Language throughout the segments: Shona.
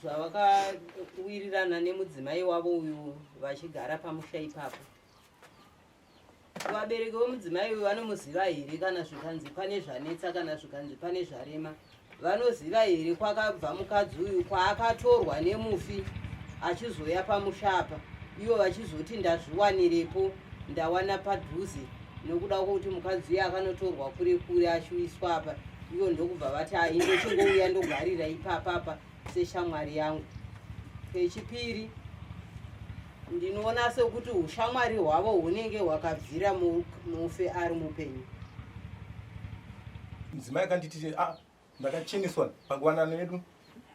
Zvavakawirirana nemudzimai wavo uyu vachigara pamusha ipapo. Vabereki vomudzimai uyu vanomuziva here kana zvikanzi pane zvanetsa kana zvikanzi pane zvarema? Vanoziva here kwakabva mukadzi uyu kwaakatorwa nemufi achizouya pamusha apa ivo vachizoti ndazviwanirepo ndawana padhuze nokuda kwokuti mukadzi uyu akanotorwa kure kure achiuiswa apa ivo ndokubva vati ai ndochingouya ndogarira ipapa apa seshamwari yangu. Pechipiri ndinoona sekuti ushamwari hwavo hunenge hwakabvira mufe ari mupenyu. Mudzimai akanditi ah, ndakacheneswa pakuwanano yedu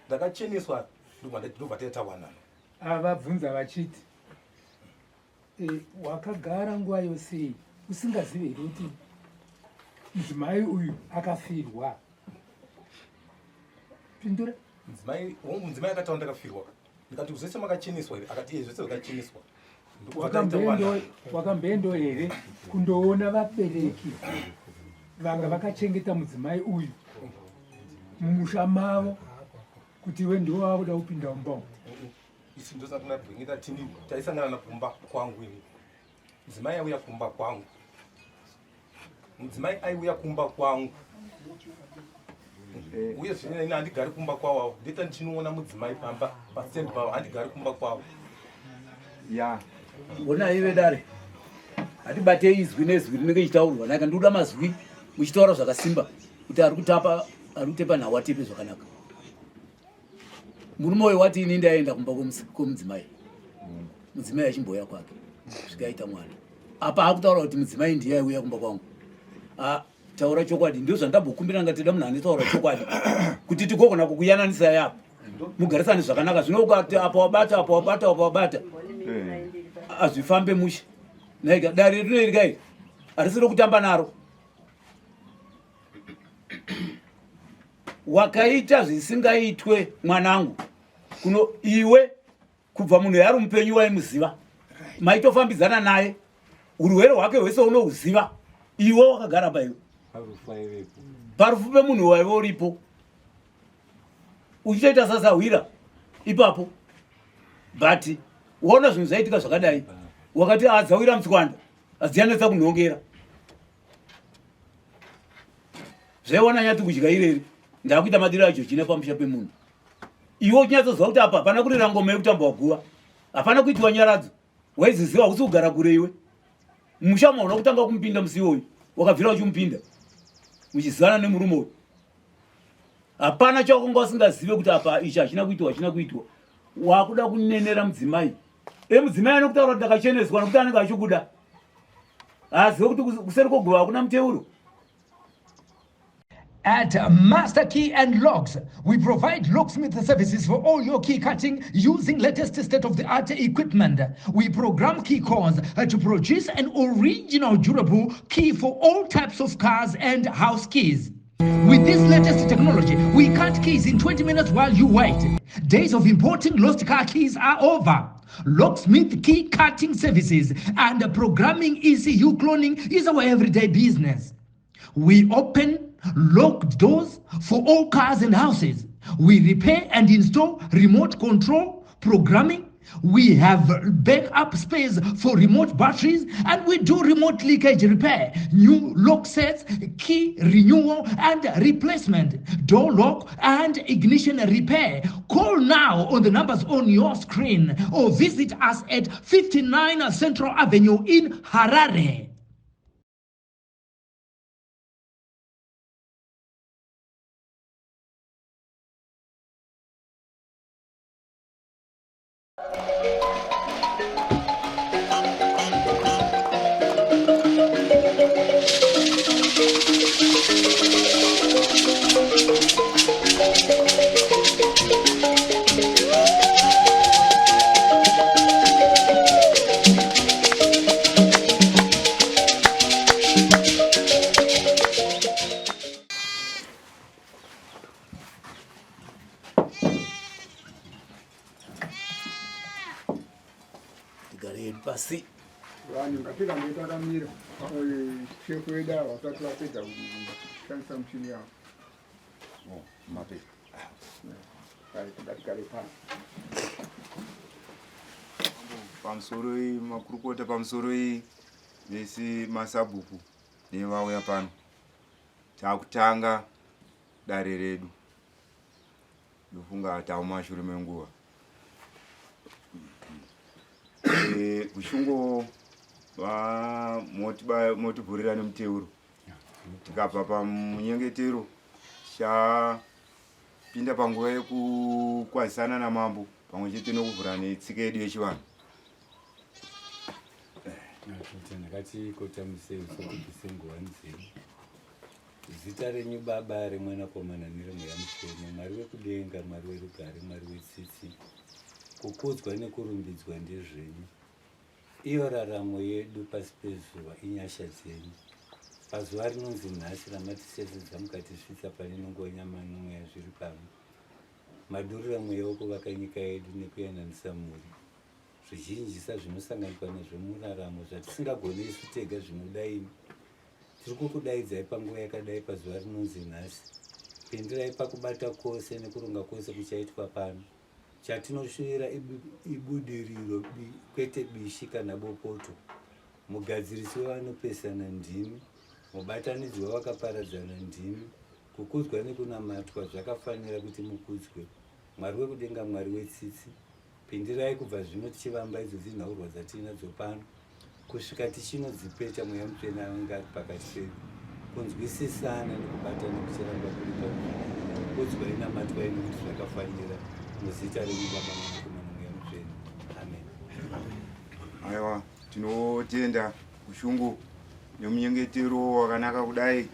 ndakacheneswa ndobva taita wanano. Avabvunza vachiti e, wakagara nguva yose iyi usingazive here kuti mudzimai uyu akafirwa? Pindura. Mudzimai hongu, mudzimai akataura ndakafirwa ndikati zvese makacheneswa here? Akati zvese zvakacheneswa. Wakamboendo here kundoona vabereki vanga vakachengeta mudzimai uyu mumusha mavo kuti iwe ndiwo wakuda kupinda mumba umu? Isu ndosakuna tini taisangana kumba kwangu ini. Mudzimai auya kumba kwangu. Mudzimai aiuya kumba kwangu. Eh. Uye zvino ini handigari kumba kwavo. Ndita ndichinoona mudzimai pamba pastand pavo handigari kumba kwavo. Ya. Honai vedare. Hatibate izwi nezwi rinenge richitaurwa. Naka ndikuda mazwi muchitaura zvakasimba kuti ari kutapa ari kutepa nhau atepe zvakanaka. Murume uyu wati ini ndaenda kumba kwemudzimai. Mudzimai achimbouya kwake zvikaita mwana. Apa akutaura kuti mudzimai ndiye aiuya kumba kwangu. Ah, taura chokwadi ndizvo zvandambokumbira ngatida munhu anotaura chokwadi kuti tigogona kukuyananisa yapo mugarisane zvakanaka. Zvino ukati apa wabata apa wabata apa wabata hazvifambe mushe. Naika dare rinoirika iri harisi rokutamba naro. Wakaita zvisingaitwe mwanangu kuno iwe kubva munhu yaari mupenyu waimuziva maitofambidzana naye urwere hwake hwese unohuziva iwe wakagara paiwe parufu pemunhu waive uripo uchitoita sasahwira ipapo but waona zvinhu zvaitika zvakadai wakati adzawira mutswanda adziyanetsa kunhongera zvaiwana nyati kudya ireri ndakuita madiro aJojina pamusha pemunhu iwe uchinyatsoziva kuti apa hapana kurira ngoma yekutamba waguva hapana kuitiwa nyaradzo waiziziva hausi kugara kure iwe musha mauna kutanga kumupinda musi iwoyu wakabvira uchimupinda muchizivana nemurume uyu hapana chawakanga usingazive kuti apa ichi hachina kuitwa hachina kuitwa wakuda kunenera mudzimai emudzimai anokutaura kuti ndakacheneswa nokuti anenge achikuda haazive kuti kuseri kwoguva hakuna muteuro. At Master Key and Locks, we provide locksmith services for all your key cutting using latest state-of-the-art equipment. We program key cores to produce an original durable key for all types of cars and house keys. With this latest technology, we cut keys in 20 minutes while you wait. Days of importing lost car keys are over. Locksmith key cutting services and programming ECU cloning is our everyday business. We open locked doors for all cars and houses. We repair and install remote control programming. We have backup space for remote batteries and we do remote leakage repair, new lock sets, key renewal and replacement, door lock and ignition repair. Call now on the numbers on your screen or visit us at 59 Central Avenue in Harare. Tigare hedu pasi. Vanhu ngatirambe takamira. Shefu vedu ava vasati vapedza kushandisa muchini yavo. Oh, mapedza. Ngatigare pasi. Pamusoroi makurukota, pamusoroi vese masabhuku nevauya pano. Takutanga dare redu. Ndofunga tamumashure menguva. Eh, kushungo motivhurira nemuteuro tikabva pamunyengetero tichapinda panguva yekukwazisana namambo pamwe chete nokuvhura netsika yedu yechivanhu. Ndakatikotamise uso tibvise nguwani dzedu. Zita renyu Baba, reMwanakomana nereMweya Mutsvene, Mwari wekudenga, Mwari werugare, Mwari wetsitsi, kukudzwa nekurumbidzwa ndezvenyu. Iyo raramo yedu pasi pezuva inyasha dzenyu. Pazuva rinonzi nhasi ramatisesedza mukatisvitsa pane nungo nyama nomweya zviri pamwe. Madurura mweya wokuvaka nyika yedu nekuyananisa mhuri. Zvizhinjisa zvinosanganikwa nazvo muraramo zvatisingagone isu tega zvinoda imi. Tiri kukudaidzai panguva yakadai pazuva rinonzi nhasi. Pindirai pakubata kwose nekuronga kwose kuchaitwa pano. Chatinoshuvira ibudiriro kwete bishi kana bopoto. Mugadzirisi wevanopesana ndimi, mubatanidzi wevakaparadzana ndimi. Kukudzwa nekunamatwa zvakafanira kuti mukudzwe. Mwari wekudenga, Mwari wetsitsi, Pindirai kubva zvino tichivamba idzodzi nhaurwa dzatiinadzo pano kusvika tichinodzipeta Mweya Mutsvene ange ari pakati pedu. Kunzwisisana nekubatana kucharamba kuri pano. Kudzwai namatwai nekuti zvakafanira muzita renyu Baba Mwanakomana Mweya Mutsvene. Amen. Aiwa, tinotenda kushungu nemunyengetero wakanaka kudai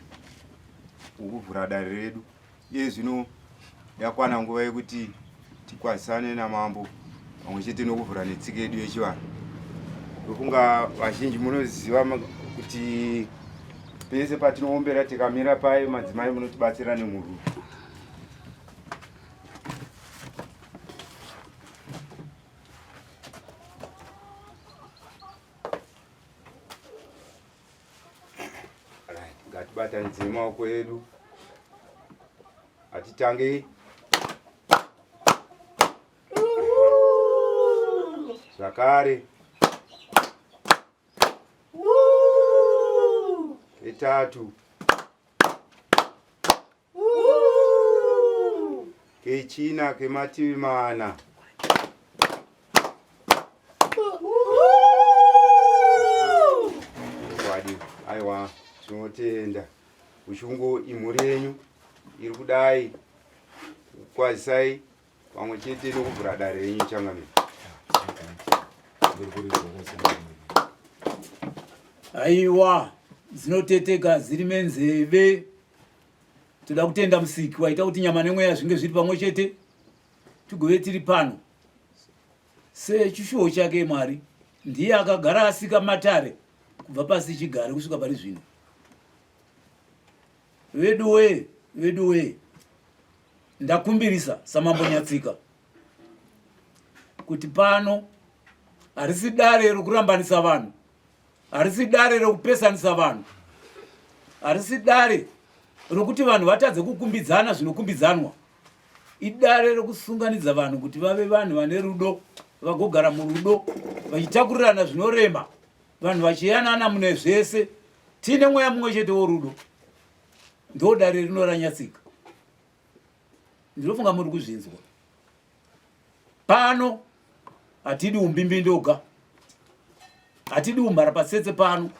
wokuvhura dare redu. Iye zvino yakwana nguva yekuti tikwazisane namambo pamwe chete nokuvhura netsika yedu yechivanhu. Ndofunga vazhinji munoziva kuti pese patinoombera tikamira paye madzimai munotibatsira nemhururu. Ngatibatanidzei maoko edu atitangei zvakare ketatu Kechina kemativi mana. Chokwadi, aiwa, tinotenda. Ushungu imhuri yenyu iri kudai kukwazisai pamwe chete nokuvhura dare renyu changamire. Aiwa, dzinoteteka dziri menzeve. Toda kutenda Musiki waita kuti nyama nemweya zvinge zviri pamwe chete tigove tiri pano sechishuwo chake. Mwari ndiye akagara asika matare kubva pasi chigare kusvika pari zvino. Veduwee, veduwee, ndakumbirisa samambo Nyatsika kuti pano harisi dare rokurambanisa vanhu. Harisi dare rokupesanisa vanhu. Harisi dare rokuti vanhu vatadze kukumbidzana zvinokumbidzanwa. Idare rokusunganidza vanhu kuti vave vanhu vane rudo, vagogara murudo, vachitakurirana zvinorema, vanhu vachiyanana mune zvese, tiine mweya mumwe chete worudo. Ndo dare rino raNyatsika. Ndinofunga muri kuzvinzwa. Pano hatidi umbimbindoga, hatidi umhara patsetse pano,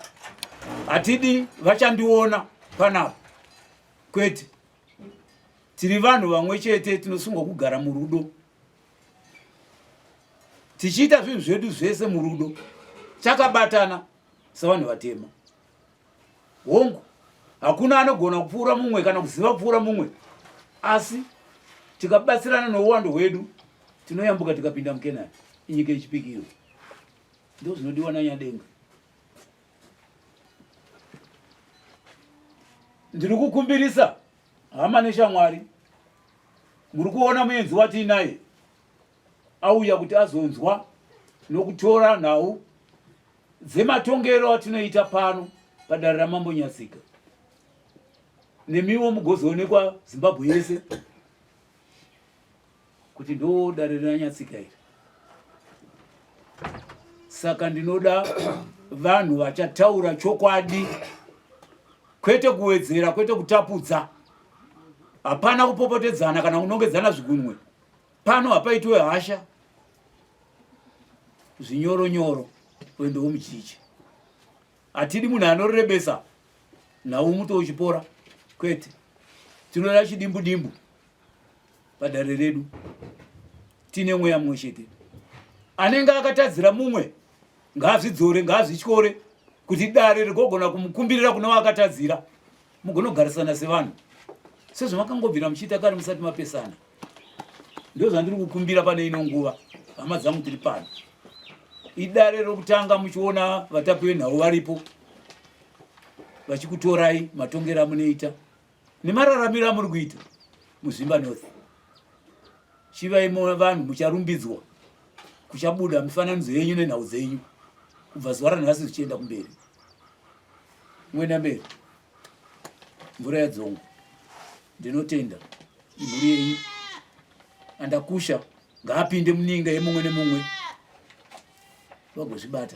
hatidi vachandiona panapa, kwete. Tiri vanhu vamwe chete tinosungwa kugara murudo, tichiita zvinhu zvedu zvese murudo, takabatana sevanhu vatema. Hongu, hakuna anogona kupfuura mumwe kana kuziva kupfuura mumwe, asi tikabatsirana nouwandu hwedu tinoyambuka tikapinda muKenani, inyika yechipikirwa. Ndizvo zvinodiwa naNyadenga. Ndiri kukumbirisa hama neshamwari, muri kuona muenzi watiinaye auya kuti azonzwa nokutora nhau dzematongero atinoita pano padare raMambo Nyatsika, nemiwo mugozoonekwa Zimbabwe yese. kuti ndo dare rinanyatsika iri. Saka ndinoda vanhu vachataura chokwadi, kwete kuwedzera, kwete kutapudza. Hapana kupopotedzana kana kunongedzana zvigunwe pano, hapaitwe hasha, zvinyoronyoro kuendawo muchichi. Hatidi munhu anorebesa nhau muto uchipora, kwete. Tinoda chidimbu dimbu padare redu, tine mweya mumwe chete. Anenge akatadzira mumwe ngaazvidzore, ngaazvityore kuti dare rigogona kumukumbirira kune waakatadzira, mugonogarisana sevanhu sezvamakangobvira muchiita kare musati mapesana. Ndozvandiri kukumbira pane ino nguva, hama dzangu, tiri pano. Idare rokutanga muchiona vatapi venhau varipo vachikutorai matongero amunoita nemararamiro amuri kuita muZvimba North. Chivai vanhu mucharumbidzwa, kuchabuda mifananidzo yenyu nenhau dzenyu kubva zuva ranhasi zvichienda kumberi. Mwenda mberi, mvura yadzongo. Ndinotenda imhuri yenyu. Andakusha ngaapinde muninga yemumwe nemumwe vagozvibata,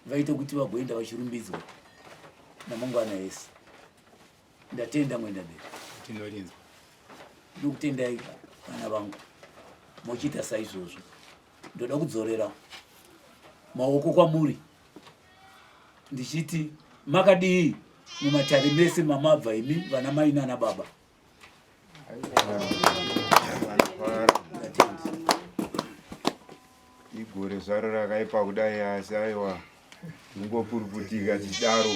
vaite kuti vagoenda vachirumbidzwa namangwana ese. Ndatenda mwenda mberi. Tinorinzwa. Ndinokutendai vana vangu, mochiita saizvozvo. Ndoda kudzorera maoko kwamuri ndichiti makadii mumatare mese mamabva imi vana mai nana baba. Igore zvaro rakaipa kudai, asi aiwa, kungopuruputika tichidaro,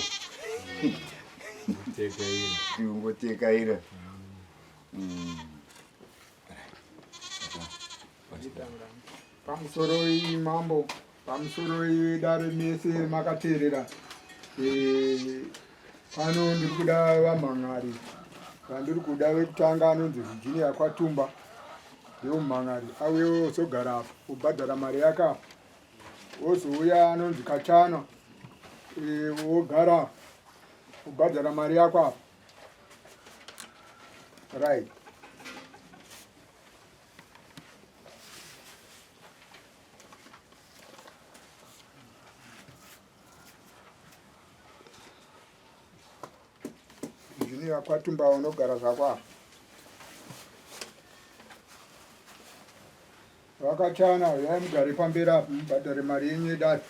tingotekaira. Pamusoro iyi mambo, pamusoro iyi dare mese makateerera. Pano ndiri kuda vamhan'ari. Vandiri kuda vekutanga anonzi Virginia Kwatumba, ndewomumhan'ari, auye ozogara apa obhadhara mari yake apa. Wozouya anonzi Kachana, wogara apa obhadhara mari yako apa. Right. Junior Kwatumba unogara zvako apa. Vakachana uyai mugare pamberi apo mubhadhare mari yenyu yedare.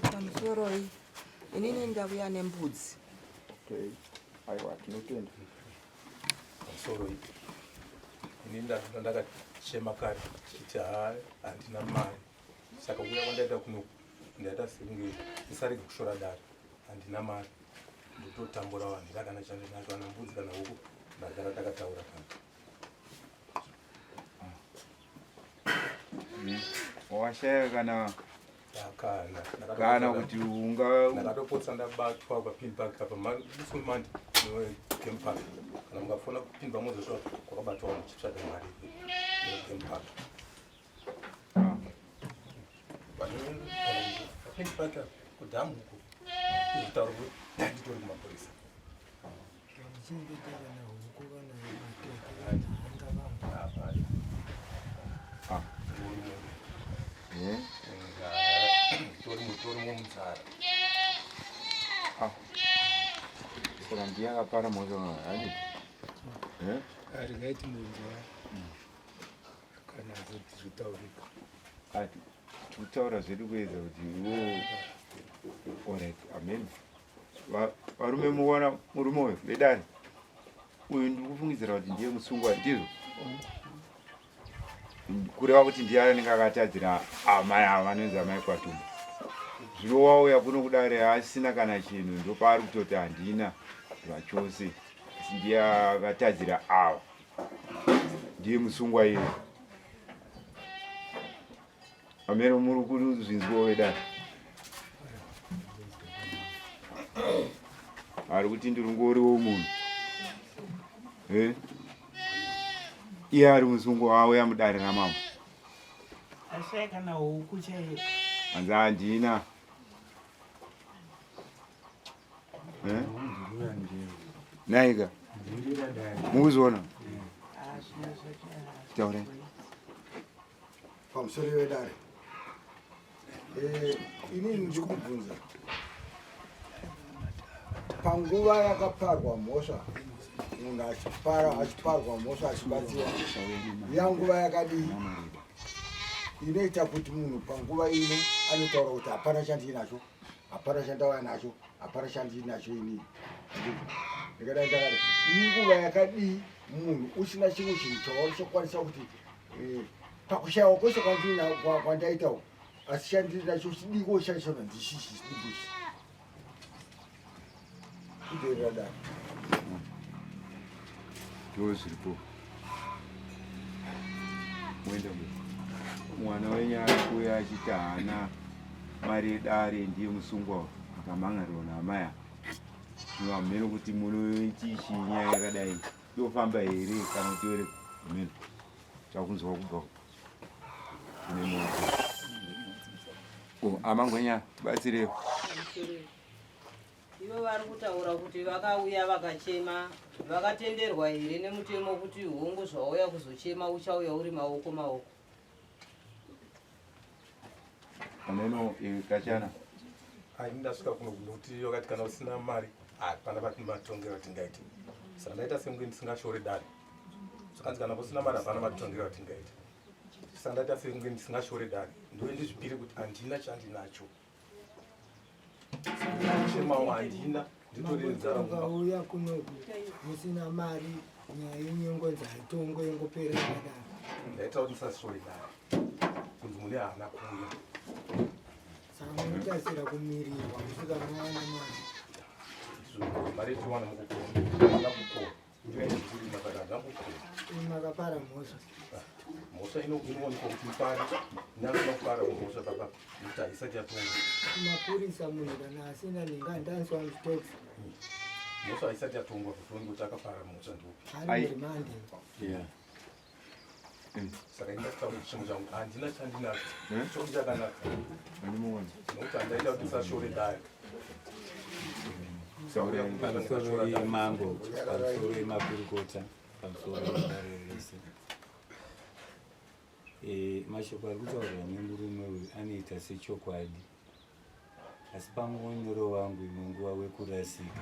Pamusoroi, inini ndauya nembudzi. Okay. Aiwa, tinotenda. Pamusoroi, ini ndakachema kare kuti haa handina mari, saka kuuya kwandaita kuno ndaita sekunge ndisarege kushora dare. Handina mari, ndototambura, handina kana chandinacho, kana mbudzi kana huku, ndagara ndakataura pano. Washaya kana kana kana kuti unga ndakatopotsa ndabatwa papin park apa musi game park. Kana mukafona kupin park mozosva kwakabatwa vanhu chitsvaga mari game park. Papin park kudhamu uko kutaura kuti nditori kumapurisa. Saka ndiye akapara mhosva hani? Regai timbonzwa kana kuti zvitaurika. Ati tikutaura zvedu kuedza kuti iwo. Alright, amen. Varume, muona murume uyu vedare uyu, ndiri kufungidzira kuti ndiye musungwa, ndizvo? Kureva kuti ndiye anenge akatadzira amai ava vanonzi amai Kwatumba. Zvino wauya kuno kudare asina kana chinhu, ndopaari kutoti handina zvachose, asi ndiye akatadzira ava, ndiye musungwa iye. Ameno muri kuzvinzwawo vedare, ari kuti ndirungoriwo munhu. Eh? Iye ari musungwa wauya mudare ramambo. Ashaya kana huku chaiyo. Hanzi handina. Eh? Naika. Mukuzviona? Taurai. Pamusoro wedare. Eh, inini ndiri kubvunza panguva yakaparwa mhosva munhu achipara achiparwa mhosva achibatsiwa yanguva yakadii inoita kuti munhu panguva ino anotaura kuti hapana chandinacho hapana chandauya nacho hapana chandinacho inini ndikadai ndakadai inguva yakadii munhu usina chimwe chinhu chawauchakwanisa kuti eh, pakushayiwa kwese kwandaitawo asi chandinacho chidiko chachona ndichichi chidiko ichi kuderera dare ndo zviripo muende mwana wenyu ari kuuya achiti haana mari yedare ndiye musungwa akamhan'arirwa naamai ava zvino hameno kuti munoitichi nyaya yakadai yofamba here kana kuti ere hameno takunzwa kubva kune munhu oh, amangwenya tibatsirewo Ivo vari kutaura kuti vakauya vakachema vakatenderwa here nemutemo kuti hongu zvauya kuzochema uchauya uri maoko maoko. Ameno eh, kachana. Ai ndasvika kuno nokuti vakati kana usina mari hapana matongero atingaite. Saka ndaita sekunge ndisingashore dare. Zvakanzi kana usina mari hapana matongero atingaite. Saka ndaita sekunge ndisingashore dare. Ndiwe ndizvipire kuti handina chandinacho. Chemawo handina nditori nzara mumba. Ukauya kunoku musina mari nyaya yenyu yongonzi haitongo yongopera yakadaro. Ndaita kuti ndisashore dare. Kunzi mune haana kuuya. Saka munotarisira kumirirwa kusvika mawana mari. Ndizvo mari yetiwana mukukona. Handina kukona. Makapara mhosva. Mhosva inowanikwa kuti ipari nyakuda kupara mhosva baba nekuti haisati yatongwa. Mapurisa munhu kana asina ninga ndanzwa mstokes. Mhosva haisati yatongwa kuti uone kuti akapara mhosva ndiupi. Ari muremand. Yeah. Saka ndakataura chimwe changu handina chandinacho. Eh? Chokuti chakanaka. Nokuti handaida kuti ndisashore dare. Pamusoro yemambo, pamusoro yemakurukota, pamusoro yedare rese. E, mashoko ari kutaurwa nemurume uyu anoita sechokwadi asi pamuonero wangu imwe nguva wekurasika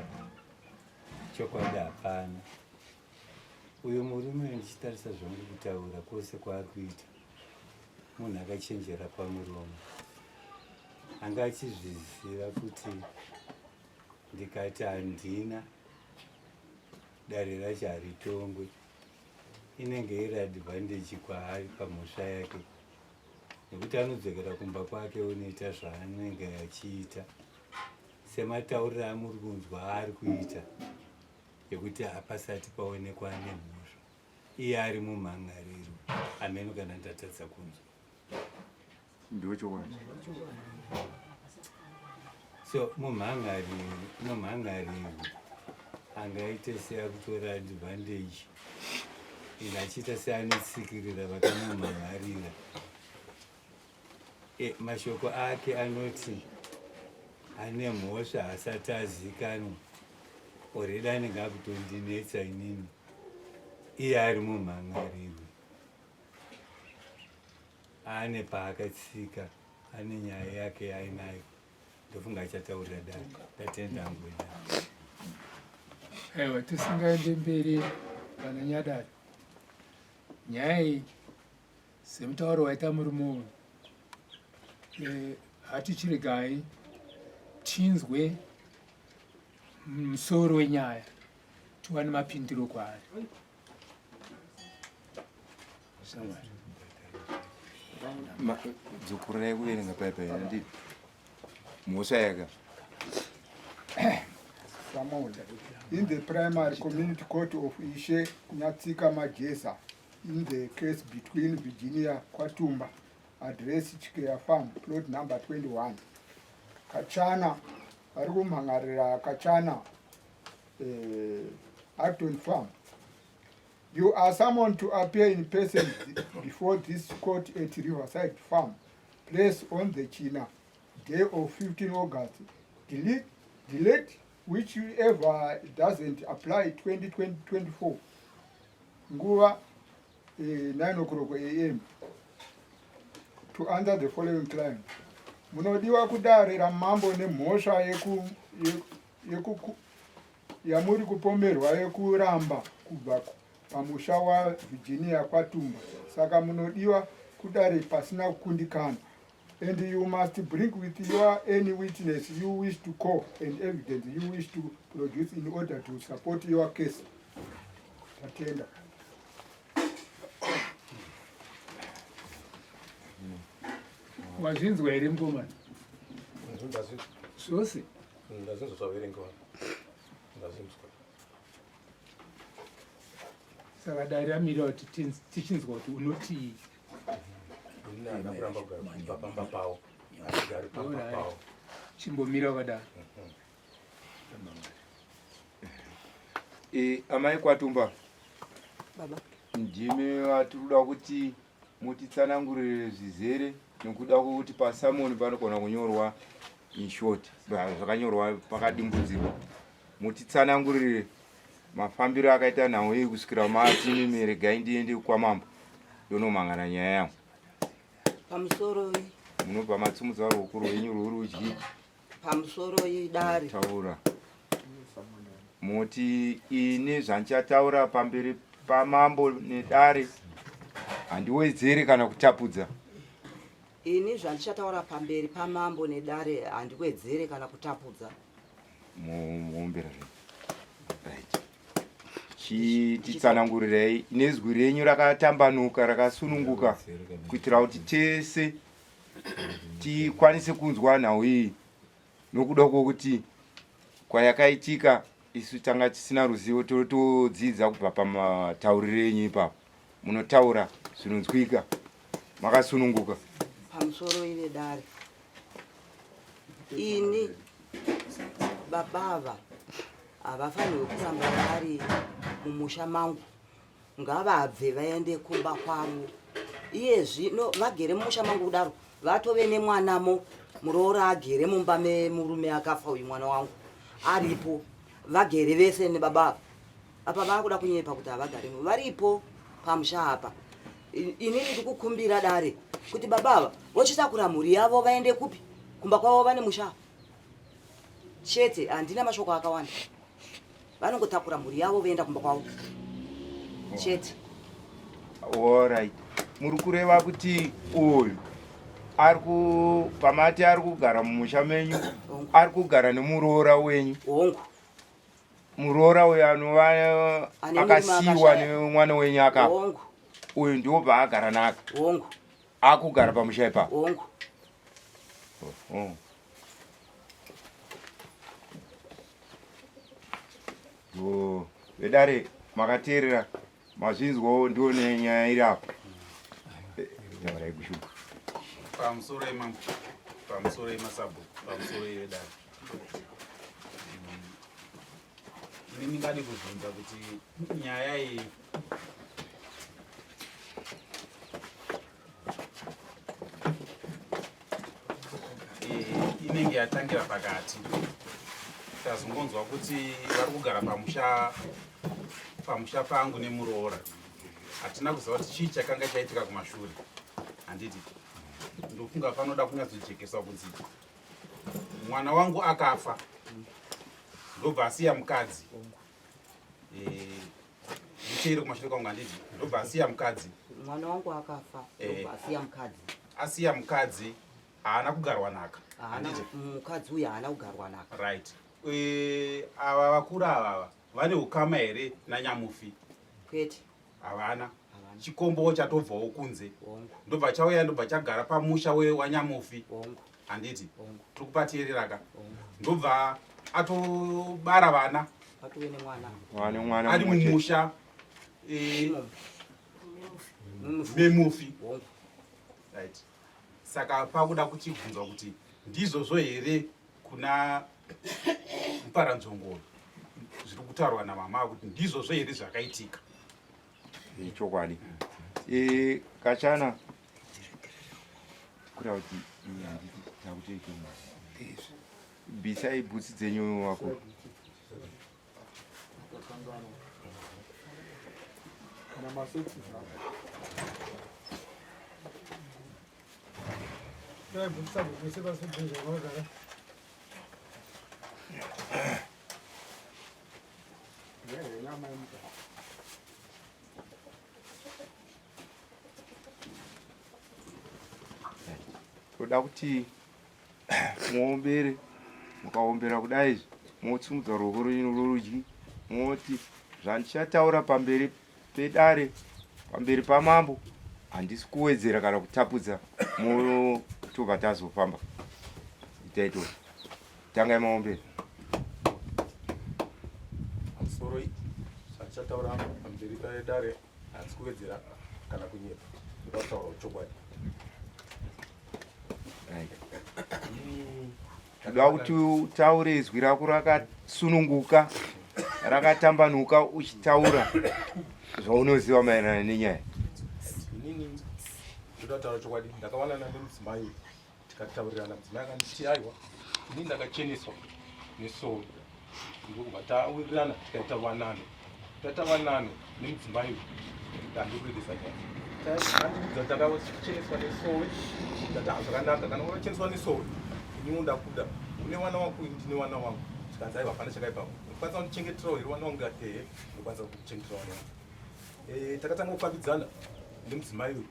chokwadi hapana Uyo murume uyo ndichitarisa zvangu kutaura kwose kwaari kuita munhu akachenjera pamuromo anga achizviziva kuti ndikati handina dare racho haritongwe inenge iri advantage kwaari pamhosva yake nekuti anodzokera kumba kwake onoita zvaanenge achiita sematauriro amuri kunzwa aari kuita yekuti hapasati paonekwa ane mhosva iye ari mumhan'ariro hameno kana ndatadza kunzwa ndochokwadi so mumhan'ariro angaite seakutora advantage ende achiita seanotsikirira vakamumhan'arira E, mashoko ake anoti ane mhosva asati azikanwa already anenge akutondinetsa inini iye ari mumhan'arirwi ane paakatsika ane nyaya yake yainayo ndofunga achataurira dare ndatenda hangu wedare aiwa tisingaende mberi vana nyadare nyaya iyi Semutauro waita murume uyu eh, hatichiregai tinzwe musoro wenyaya tiwane mapindiro kwaari. Shamwari. Dzokorerai kuverenga paya paya ndi mhosva yaka Samuel in the primary community court of Ishe Nyatsika Majesa In the case between Virginia Kwatumba, address Chikeya Farm, plot number 21. Kachana, vari kumhan'arira Kachana, eh, Acton Farm. You are summoned to appear in person before this court at Riverside Farm, place on the China, day of 15 August. Delete, delete. Whichever doesn't apply 2024 nguva eh, 9 o'clock am to answer the following client. Munodiwa kudare ramambo nemhosva yeku, yeku, yamuri kupomerwa yekuramba kubva pamusha waVirginia kwaTumba saka munodiwa kudare pasina kukundikana and you must bring with your any witness you wish to call and evidence you wish to produce in order to support your case. Tatenda. Wazvinzwa here mukomana? Zvose? Ndazvinzwa zvaverengewa. Ndazvinzwa. Saka dare ramira kuti tichinzwa kuti unotii. Ini handina kuramba kugara kubva pamba pawo. Handigari pamba pawo. Chimbomira wakadaro. E, amai Kwatumba. Baba. Ndimi vatiri kuda kuti mutitsanangurire zvizere nekuda kwekuti pasamoni panogona kunyorwa in short zvakanyorwa pakadimbudzirwa mutitsanangurire mafambiro akaita nhau iyi kusvikira mati mimi regai ndiende kwamambo ndonomangana nyaya yangu pamusoro munobva matsumudza ruoko rwenyu rworudyi pamusoro idare taura moti ini zvandichataura pamberi pamambo nedare handiwedzere kana kutapudza ini zvandichataura pamberi pamambo nedare handiwedzere kana kutapudza muombera zvenyu right chititsanangurirei nezwi renyu rakatambanuka rakasununguka kuitira kuti tese tikwanise kunzwa nhau iyi nokuda kwokuti kwayakaitika isu tanga tisina ruzivo totodzidza kubva pamatauriro enyu ipapo munotaura zvinonzwika makasununguka pamusoro ive dare ini babava havafanirwe kuramba vari mumusha mangu ngavabve vaende kumba kwavo iye zvino vagere mumusha mangu kudaro vatove nemwanamo muroora agere mumba memurume akafa uyu mwana wangu aripo vagere vese nebaba ava apa vakuda kunyepa kuti havagarimo varipo pamusha apa inini ndikukumbira dare kuti baba ava vochitakura mhuri yavo vaende kupi kumba kwavo vane musha chete handina mashoko akawanda vanongotakura mhuri yavo voenda kumba kwavo chete Alright. Muri kureva kuti uyu ari ku pamati ari kugara mumusha menyu ari kugara nemuroora wenyu hongu muroora uyu anova Ane murume akasiyiwa akashaya. nemwana wenyu akafa hongu uyu ndiwo paagara naka hongu akugara pamusha ipapo hongu Oh. Oh, vedare makateerera mazvinzwawo ndiwo nenyaya iri apa eh, taurai kushuka pamusoro yemambo pamusoro yemasabhuku pamusoro yevedare ini ndingade kubvunza kuti nyaya iyi Eh, inenge yatangira pakati tazongonzwa kuti vari kugara pamusha pamusha pangu nemuroora hatina kuziva kuti chii chakanga chaitika kumashure handiti ndofunga panoda kunyatsojekeswa kunzi mwana wangu akafa ndobva asiya mukadzi Eh, ndicheere kumashure kwangu handiti ndobva asiya mukadzi mwana wangu akafa Eh. ndobva asiya mukadzi asiya mukadzi haana kugarwa nhaka Haana- handiti mukadzi uyu haana kugarwa nhaka right Eh, ava vakuru avava vane ukama here nanyamufi kwete havana chikombowo chatobvawo kunze ndobva chauya ndobva chagara pamusha wanyamufi handiti tiri kupateereraka ndobva atobara vana atove nemwana Vane mwana ari mumwe chete. mumusha eh, memufi right saka pakuda kuchibvunzwa kuti ndizvozvo here kuna muparanzvongoyo zviri kutaurwa namama kuti ndizvozvo here zvakaitika Ichokwadi. Eh, kachana kureva kuti ini handiti takutoita bvisai bhutsi dzenyu wako. pano kana masokisi zvako. Toda kuti muombere, mukaombera kudai izvi motsumudza ruoko rwenyu rworudyi moti zvandichataura pamberi pedare pamberi pamambo handisi kuwedzera kana kutapudza motobva tazofamba itai to tangai maombere pamusoro zvandichataura pamberi pedare handisi kuwedzera kana kunyepa ndoda kutaura chokwadi Toda kuti utaure izwi rako rakasununguka rakatambanuka uchitaura zvaunoziva maererano nenyaya. Inini ndoda kutaura chokwadi, ndakawanana nemudzimai tikataurirana, mudzimai akanditi aiwa, inini ndakacheneswa nesowe, ndokubva tawirirana tikaita wanano. Taita wanano nemudzimai uyu, handikurebesa nyaya. Andiudza ndakacheneswa nesowe, ndati ah, zvakanaka, kana wakacheneswa nesowe iniwo ndakuda, une wana wako, ini ndine wana wangu. Zvikanzi aiwa, hapana chakaipa, unokwanisa kundichengeterawo here wana wangu? Ndikati ehe, ndokwanisa kukuchengetera wana wangu. Eh, takatanga kufambidzana nemudzimai uyu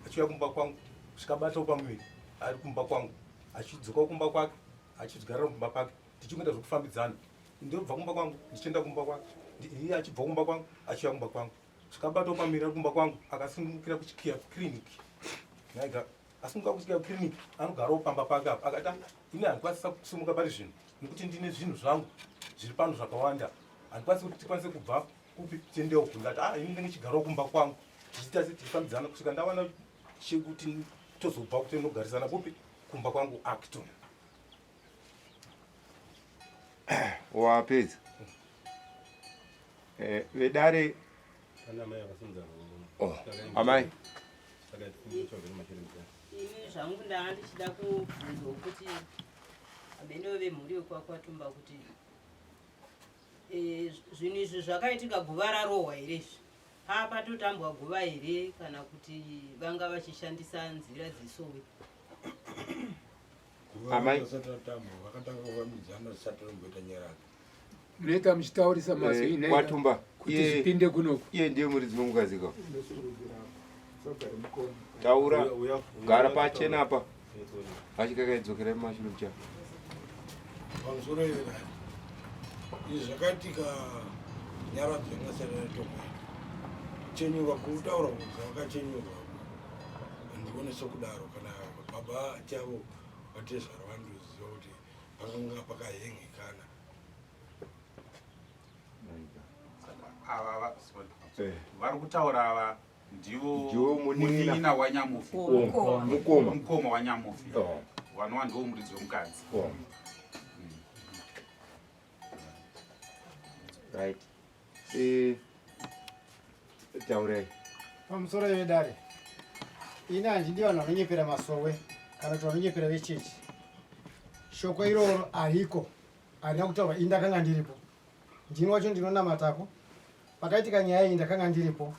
achiuya kumba kwangu kusvika pamuviri ari kumba kwangu achidzoka kumba kwake achigarira kumba kwake tichingoita zvekufambidzana ndobva kumba kwangu ndichienda kumba kwake iye achibva kumba kwangu achiuya kumba kwangu zvikabatawo pamuviri ari kumba kwangu akasunungukira kuchikiya clinic naiga asununguka kuchikiya clinic anogarawo pamba pake apa akati ah, ini handikwanisa kusumuka pari zvino nekuti ndine zvinhu zvangu zviri pano zvakawanda handikwanisi kuti tikwanise kubva kupi tiendewo ku ndati ah ini ndinge chigarawo kumba kwangu tichiita se tichifambidzana kusvika ndawana chekuti tozobva kuti ndinogarisana kupi kumba kwangu acton Wapedza eh, vedare oh, amai ini zvangu ndanga ndichida kubvunzwa kuti amene vemhuri yekwaKwatumba kuti eh, zvinhu izvi zvakaitika guva rarohwa here izvi paa patotambwa guva here kana kuti vanga vachishandisa nzira dzesowe Amai. Munoita muchitaurisa mazwi eh, Kwatumba kuti zvipinde kunoku. Iye ndiye muridzi wemukadzi ka. Taura gara pachena apa. Achikakaidzokera mumashure mucha. Pamusoro here izvi zvakaitika nyaradzo yangasara yatonga kuchenyurwa kutaura kunzi vakachenyurwa handione sokudaro kana baba chavo vatezvara vanotoziva kuti pakanga pakahengekana ava eh. vari kutaura ava ndivo munin'ina wanyamufi mukoma mukoma wanyamufi oh. vanova ndivo muridzi wemukadzi oh. right Eh, taurai pamusoro vedare ini handidi vanhu vanonyepera masowe kana kuti vanonyepera vechechi shoko iroro hariko harina kutaurwa ini ndakanga ndiripo ndini wacho ndinonamatako pakaitika nyaya iyi ndakanga ndiripo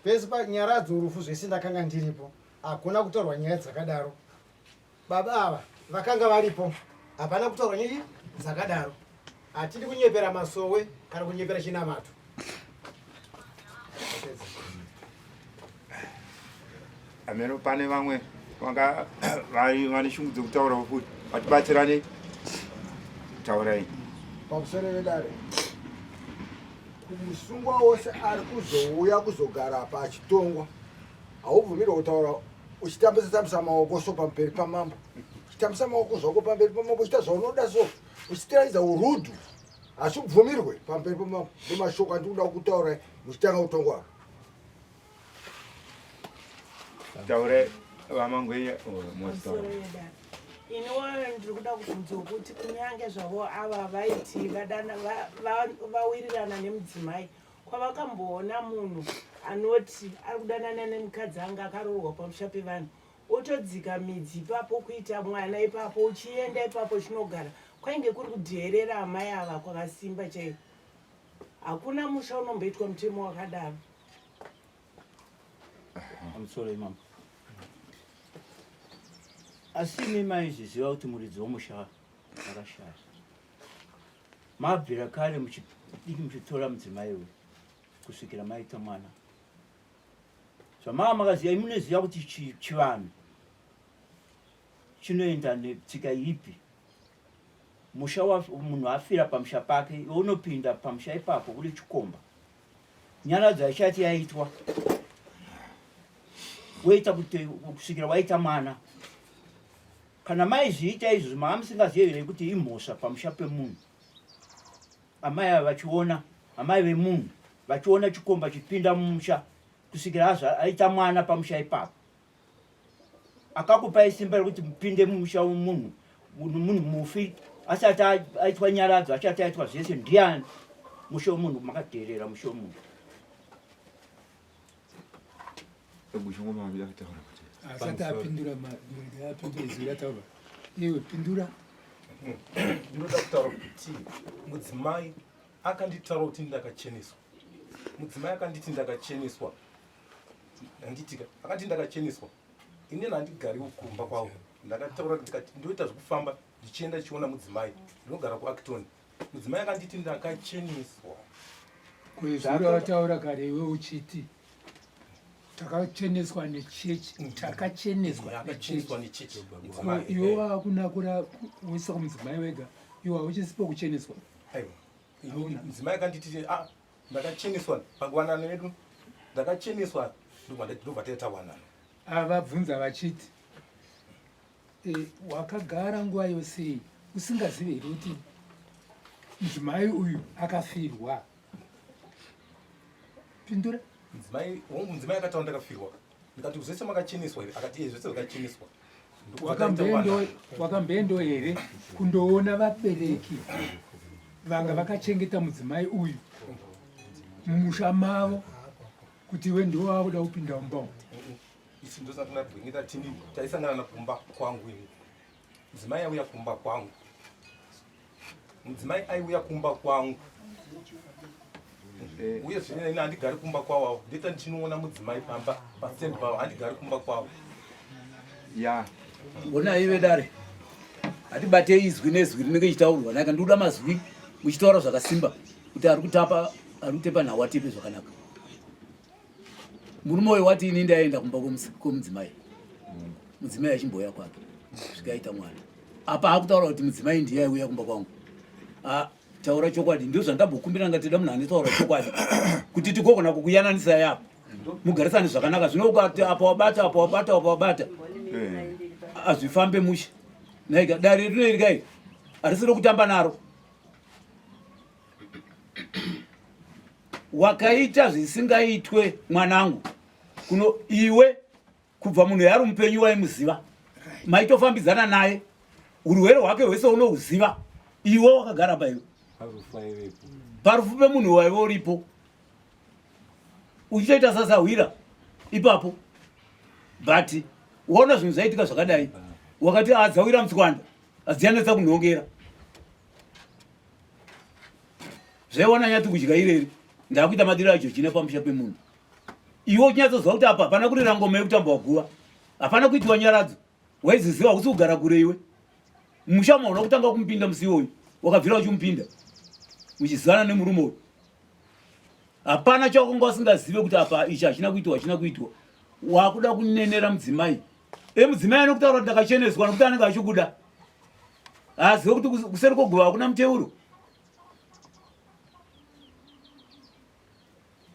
pese panyaradzo rufu zvese ndakanga ndiripo hakuna kutaurwa nyaya dzakadaro Baba ava vakanga varipo, hapana kutaurwa nyaya dzakadaro. Hatidi kunyepera masowe kana kunyepera chinamato. Ameno pane vamwe vanga vari vane shungu dzekutaura futi vatibatsirane taurai pamusoro vedare kumusungwa wose ari kuzouya kuzogara apa achitongwa haubvumirwa kutaura uchitambisa tambisa maoko so pamberi pamambo uchitambisa maoko zvako pamberi pamambo uchiita zvaunoda so uchitiratidza urudhu hazvibvumirwe pamberi pamambo ndomashoko andikuda kutaura muchitanga kutongwa taure vamangwenya oh, mositaura ini ndiri kuda kubvunza kuti kunyange zvavo ava vaiti vadana vawirirana nemudzimai Kwavakamboona munhu anoti ari kudanana nemukadzi anga akaroorwa pamusha pevanhu otodzika midzi ipapo kuita mwana ipapo uchienda ipapo uchinogara kwainge kuri kudheerera amai ava kwakasimba chaiko. Hakuna musha unomboitwa mutemo wakadaro. Pamusoro imambo. Asi imi maizviziva kuti muridzi womusha akashaya. Mabvira kare muchidiki muchitora mudzimai uyu kusvikira maita mwana. Zvamava makaziva imi munoziva kuti chivanhu chinoenda netsika ipi. Musha munhu afira pamusha pake iwe unopinda pamusha ipapo uri chikomba. Nyaradzo haichati yaitwa woita kuti kusvikira waita mwana. Kana maizviita izvozvo manga musingazive here kuti imhosva pamusha pemunhu? Amai ava vachiona, amai vemunhu vachiona chikomba chipinda mumusha kusvikira azva aita mwana pamusha ipapo. Akakupai simba rekuti mupinde mumusha wemunhu munhu mufi asati aitwa nyaradzo asati aitwa zvese ndiani? Musha wemunhu makadheerera musha wemunhu. Asati apindura apindura izwi rataurwa. Iwe pindura. Ndinoda kutaura kuti mudzimai akanditaura kuti ndakacheneswa. Mudzimai akanditi ndakacheneswa. Handitika akati ndakacheneswa. Ini handigariwo kumba kwavo. Ndakataura ndikati ndoita zvekufamba ndichienda ndichiona mudzimai. Ndinogara kuActon. Mudzimai akanditi ndakacheneswa. Kwezviro wataura kare iwe uchiti takacheneswa nechechi mm. takacheneswa nechechi iwe wakunakura kuisa kumudzimai wega iwe hauchisipo kucheneswa aiwa mudzimai akanditi ah, ndakacheneswa pakuwanana yedu ndakacheneswa ndobva taita wanano avabvunza vachiti e, wakagara nguva yose iyi usingazive here kuti mudzimai uyu akafirwa pindura mudzimai hongu mudzimai akataura ndakafirwa ndikati zvese makacheneswa here akati zvese zvakacheneswa wakamboendo here kundoona vabereki vanga vakachengeta mudzimai uyu mumusha mavo kuti iwe ndiwo wakuda kupinda mumba umu isu ndosakuna tini taisangana kumba kwangu ini mudzimai auya kumba kwangu mudzimai aiuya kumba kwangu eh. uye zvine ini handigari kumba kwavo avo ndoita ndichinoona mudzimai pamba pastand pavo handigari kumba kwavo ya honai vedare hatibatei izwi nezwi rinenge ichitaurwa naka ndikuda mazwi muchitaura zvakasimba kuti ari kutapa ari kutepa nhau atepe zvakanaka murume uyu wati ini ndaenda kumba kwemudzimai mudzimai achimbouya kwake zvikaita mwana apa akutaura kuti mudzimai ndiye aiuya kumba kwangu ah, taura chokwadi ndizvo zvandambokumbira ngatida munhu anotaura chokwadi kuti tigogona kukuyananisa yapo mugarisane zvakanaka zvino ukati apa wabata apa wabata apa wabata hazvifambe mushe naika dare rinoiri kai harisi rokutamba naro wakaita zvisingaitwe mwanangu kuno iwe kubva munhu yaari mupenyu waimuziva maitofambidzana naye urwere hwake hwese unohuziva iwe wakagara paiwe parufu pemunhu waive uripo uchitoita sasahwira ipapo but waona zvinhu zvaitika zvakadai wakati adzawira mutswanda adziyanetsa kunhongera zvaiwana nyati kudya ireri ndakuita madiro acho chine pamusha pemunhu iwe uchinyatsoziva kuti apa hapana kurira ngoma yekutamba waguva hapana kuitiwa nyaradzo waiziziva hausi kugara kure iwe musha mauna kutanga kumupinda musi iwoyu wakabvira uchimupinda muchizivana nemurume uyu hapana chawakanga usingazive kuti apa ichi hachina kuitwa hachina kuitwa wakuda kunenera mudzimai emudzimai anokutaura kuti ndakacheneswa nokuti anenge achikuda haazive kuti kuseri kwoguva hakuna muteuro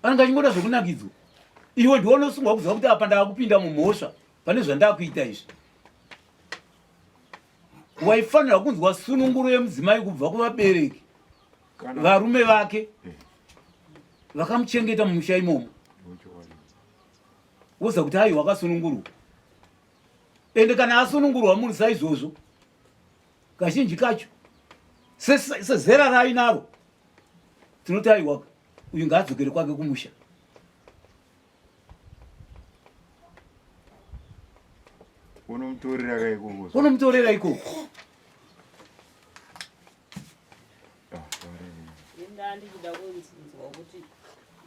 anenge achingoda zvekunakidzwa iwe ndiwe unosungwa kuziva kuti apa ndakupinda mumhosva pane zvandakuita izvi waifanira kunzwa sununguro yemudzimai kubva kuvabereki varume vake eh. vakamuchengeta mumusha imomo woziva kuti aiwa akasunungurwa ende kana asunungurwa munhu saizvozvo kazhinji kacho sezera raainaro tinoti aiwa uyu ngaadzokere kwake kumusha unomutorera ikoko unomutorera ikoko ah, Ndandichida kunzwa kuti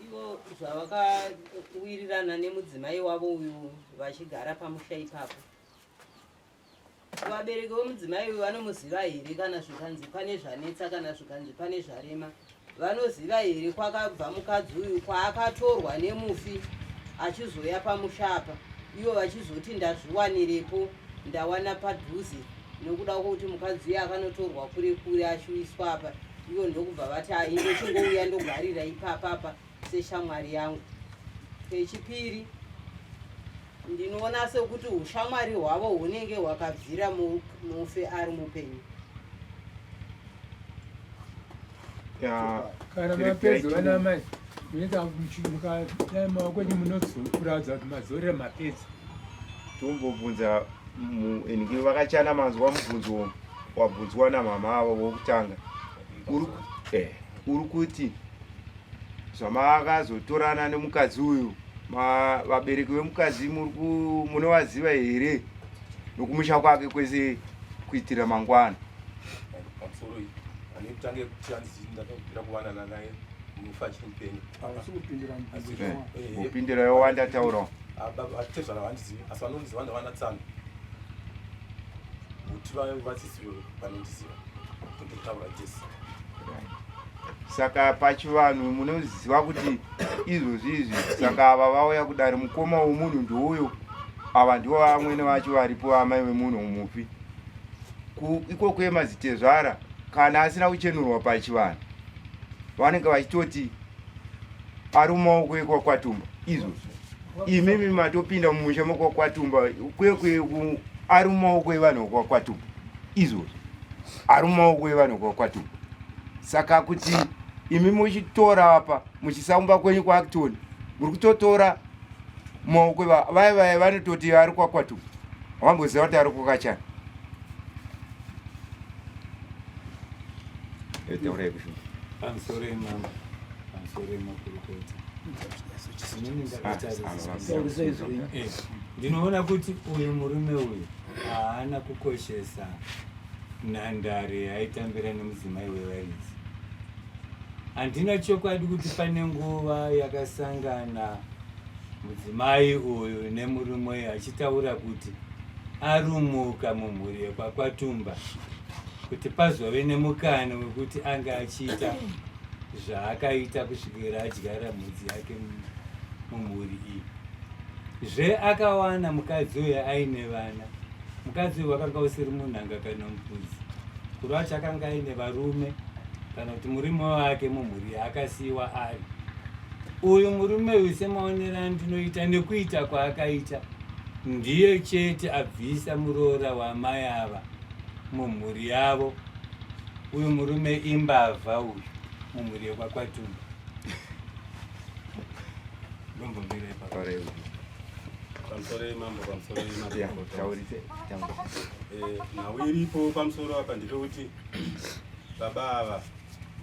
ivo zvavakawirirana nemudzimai wavo uyu vachigara pamusha ipapo vabereki vomudzimai uyu vanomuziva here kana zvikanzi pane zvanetsa kana zvikanzi pane zvarema vanoziva here kwakabva mukadzi uyu kwaakatorwa nemufi achizouya pamusha apa ivo vachizoti ndazviwanirepo ndawana padhuze nokuda kwokuti mukadzi uyu akanotorwa kure kure achiuiswa apa ivo ndokubva vati ayi ndochingouya ndogarira ipapapa seshamwari yangu pechipiri ndinoona sekuti ushamwari hwavo hunenge hwakabvira mufe ari mupenyu kana mapedza vana mai munoita mukadai maoko enyu munokuratidza kuti mazorera mapedza tombobvunza ingi vakachana manzwa mubvunzo wabvunzwa namama avo vokutanga eh, uri kuti zvamakazotorana nemukadzi uyu vabereki vemukadzi munovaziva here nokumusha kwake kwese kuitira mangwana pamusoro iyi ane kutanga yekuti hanzi ndakabvira kuwanana naye mufa achiri mupenyu kupindira yowanda taurawo atezvara vandizivi asi vanondiziva ndavana tsano kuti vasisi vanondiziva kutaura jesi saka pachivanhu munoziva kuti izvozvi izvi saka ava vauya kudare mukoma womunhu ndiuyo ava ndivo vamwene vacho varipo amai vemunhu mufi ikoko yemazitezvara kana asina kuchenurwa pachivanhu vanenge vachitoti ari mumaoko ekwakwatumba izvozvo imimi matopinda mumusha mekwakwatumba kwekwe ari mumaoko evanhu vekwakwatumba izvozvo ari mumaoko evanhu vekwakwatumba saka kuti imi muchitora apa muchisaumba kwenyu kwaacton muri kutotora mumaoko vaya vaya vanototi ari kwakwatumba vamboziva kuti ari kwakachana taurai kushuma pamusoro imambo pamusoro imakurukota eh, ndinoona kuti uyu murume uyu haana kukoshesa nhandare yaitambira nemudzimai wevaridzi handina chokwadi kuti pane nguva yakasangana mudzimai uyu nemurume uyu achitaura kuti arumuka mumhuri yekwakwatumba kuti pazove nemukana wekuti ange achiita zvaakaita kusvikira adyara mhudzi yake mumhuri iyi zve akawana mukadzi uyu aine vana mukadzi uyu wakanga usiri munhanga kana mupudzi kureva kuti akanga aine varume kana kuti murume wake mumhuri yaakasiyiwa ari uyu murume uyu semaonero andinoita nekuita kwaakaita ndiye chete abvisa muroora wamai ava mumhuri yavo uyu murume imbavha uyu mumhuri yekwakwatumba pamusoro mambo pamusoro eh, nhau iripo pamusoro apa ndepekuti baba ava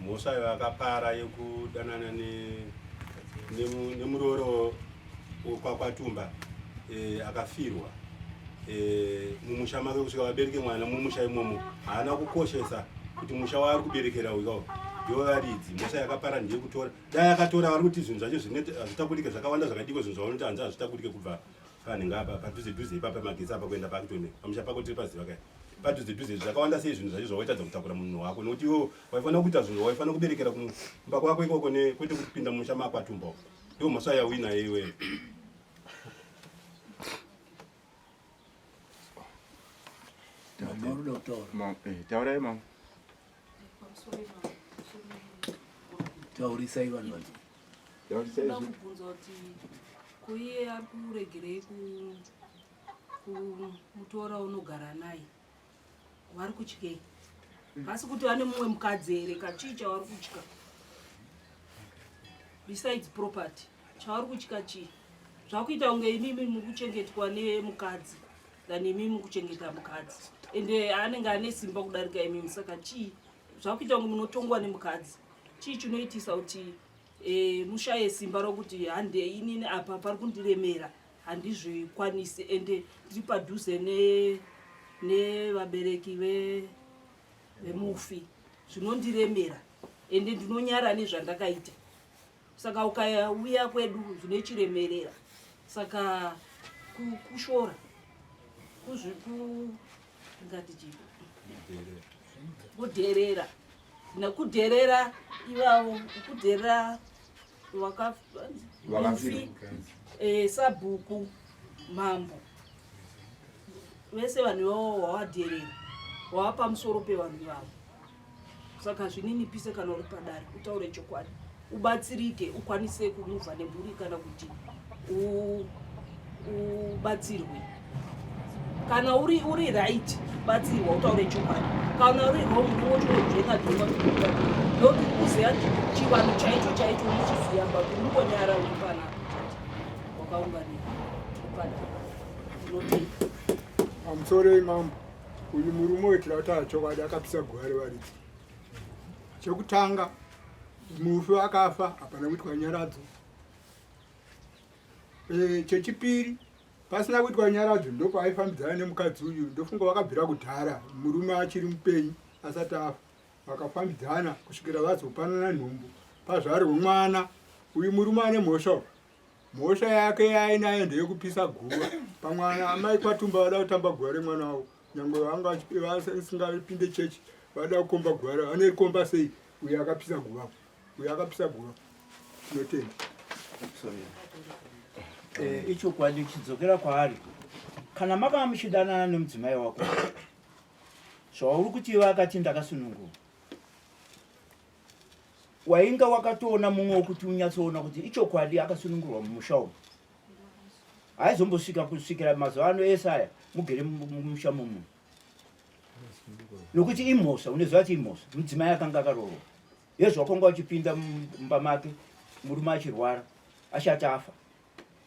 mhosva yavakapara yekudanana nemurooro wekwaKwatumba eh, akafirwa eh, mumusha make kusvika vabereke mwana mumusha imomo haana kukoshesa kuti musha waari kuberekera uyo ndiwo varidzi mhosva yakapara ndeyekutora dai akatora vari kuti zvinhu zvacho hazvitakurike zvakawanda zvakadikwa zvinhu zvavanoti hanzi hazvitakurike kubva panhinga apa padhuze dhuze ipapa magetsi apa kuenda paakitone pamusha pako tiri paziva kai padhuze dhuze zvakawanda sei zvinhu zvacho zvawaitadza kutakura munhu wako nokuti iwo waifanira kuita zvinhu waifanira kuberekera kumba kwako ikoko kwete kupinda mumusha makwatumba uko ndiyo mhosva yauinayo iweyo taurai mama taurisai vanhu vanzi taurisai kubvunza kuti kuiye ari kuregerei kumutora unogara naye vari kutyei hasi kuti vane mumwe mukadzi here kachii chavari kutya besides property chavari kutya chii zvakuita kunge imimi muri kuchengetwa nemukadzi than imimi kuchengeta mukadzi ende anenge ane simba kudarika imimi saka chii zvakuita kunge munotongwa nemukadzi chii chinoitisa kuti e, mushaye simba rokuti hande inini apa pari kundiremera handizvikwanisi ende ndiri padhuze nevabereki ne vemufi zvinondiremera. Ende ndinonyara nezvandakaita. Saka ukauya kwedu zvine chiremerera. Saka kushora ndingati chii? Kudherera. Nekudherera ivavo, kudherera Vakafirwa. Eh, sabhuku mambo vese vanhu ivavo wawadherera wava pamusoro pevanhu ivavo saka zvininipise kana uri padare utaure chokwadi ubatsirike ukwanise kumuvha nemhuri kana kuti ubatsirwe kana uri uri right batsirwa utaure chokwadi kana uri wrong unongochonzvenga dzenga nokuti kuziva chivanhu chaicho chaicho unochiziva but unongonyara uri panapa wakaunganira upadara unotenda Pamusoro imambo uyu murume uyu tinotaura chokwadi akapisa guva revaridzi. Chekutanga mufi akafa hapana kuitwa nyaradzo. E, chechipiri pasina kuitwa nyaradzo ndopaaifambidzana nemukadzi uyu ndofunga vakabvira kudhara murume achiri mupenyu asati afa vakafambidzana kusvikira vazopanana nhumbu pazvarwe mwana uyu murume ane mhosva mhosva yake yaainayo ndeyekupisa guva pamwana amai kwatumba vada kutamba guva remwana wavo nyange vanga vasingapinde chechi vada kukomba guva ravo anerikomba sei uyo akapisa guva uyo akapisa guva tinotenda eh, ichokwadi chidzokera kwaari kana makava muchidanana nemudzimai wako zvauri kuti iwe akati ndakasunungurwa wainga wakatoona mumwe wekuti unyatsoona kuti ichokwadi akasunungurwa mumusha umu haizombosvika kusvikira mazuva ano ese aya mugere mumusha mumu nokuti imhosva unoziva kuti imhosva mudzimai akanga akaroorwa yezvo wakanga uchipinda mumba make murume achirwara ashati afa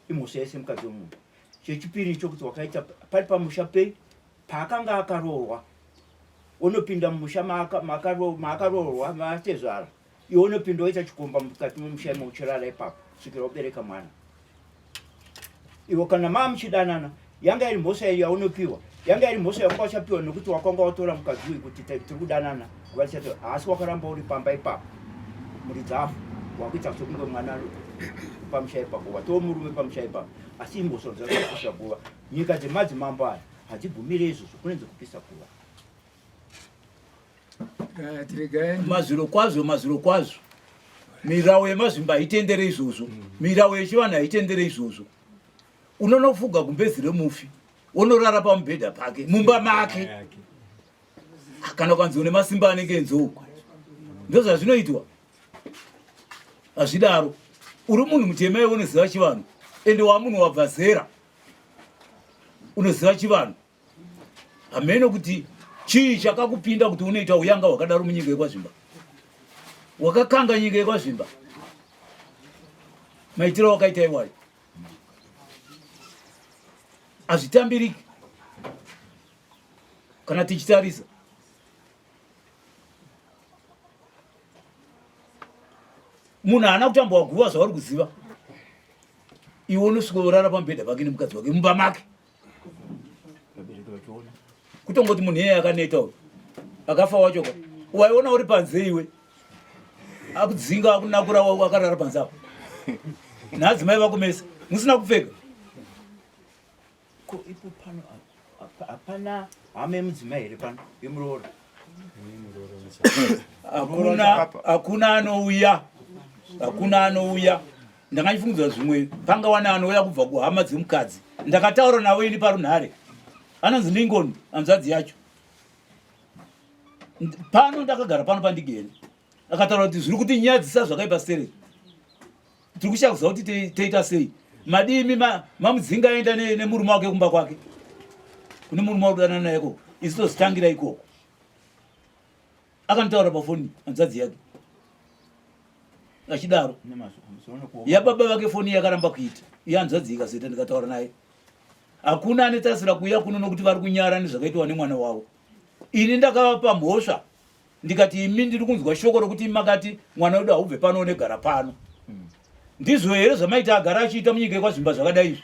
imhosva yese mukadzi wemunhu chechipiri chokuti wakaita pari pamusha pei paakanga akaroorwa unopinda mumusha maakaroorwa maatezvara iwe unopinda woita chikomba mukati memusha imo uchirara ipapo kusvikira ubereka mwana iwe kana maa muchidanana yanga iri mhosva iyo yaunopiwa yanga iri mhosva yakwanga uchapiwa nekuti wakwanga watora mukadzi uyu kuti tiri kudanana kuva tichati haasi wakaramba uri pamba ipapo muridzi afa wakuita sekunge mwana pamusha ipapo watoo murume pamusha ipapo asi imhosva dzakupisa guva nyika dzemadzimambo aya hadzibvumire izvozvo kune dzekupisa guva Mazviro kwazvo, mazviro kwazvo. Mirawo yemazvimba haitendere izvozvo. Mirawo yechivanhu haitendere izvozvo. Unonofuga gumbezi remufi, wonorara pamubhedha pake, mumba make. Kana ukanzi une masimba anenge enzou. Ndozvazvinoitwa. Hazvidaro. Uri munhu mutema iwe unoziva chivanhu. Ende wamunhu wabva zera. Unoziva chivanhu. Hameno kuti chii chakakupinda kuti unoita uyanga hwakadaro munyika yekwazvimba. Wakakanga nyika yekwazvimba. Maitiro wakaita iwayo. Hazvitambiriki. Kana tichitarisa. Munhu haana kutambwa guva zvauri kuziva. Iwe unosvika urara pamubhedha pake nemukadzi wake mumba make. Kutongoti munhu iyeye akaneta uyu. Akafa wacho ka. Waiona uri panze iwe. Akudzinga akunakura wakarara panze apo. Naadzimai vako mese musina kupfeka. Ko ipo pano hapana hama yemudzimai here pano yemuroora? Hakuna, hakuna anouya, hakuna anouya. Ndanga zvimwe panga wana anouya kubva kuhama dzemukadzi. Ndakataura navo ini parunhare, anonzi Lincoln, hanzvadzi yacho. Pano ndakagara pano pandigere, akataura kuti zviri kutinyadzisa zvakaipa stereki tiri kushaya kuziva kuti toita sei madii imi mamudzinga aenda nemurume wake kumba kwake kune murume wakudanana naye ikoko isu tozitangira ikoko akanitaura pafoni hanzvadzi yake achidaro yababa vake foni yakaramba kuita iye hanzvadzi ikazoita ndikataura naye hakuna anetarisira kuuya kuno nokuti vari kunyara nezvakaitwa nemwana wavo ini ndakavapa mhosva ndikati imi ndiri kunzwa shoko rokuti imi makati mwana wedu haubve pano unegara pano ndizvo here zvamaita agara achiita munyika yekwazvimba zvakadai izvi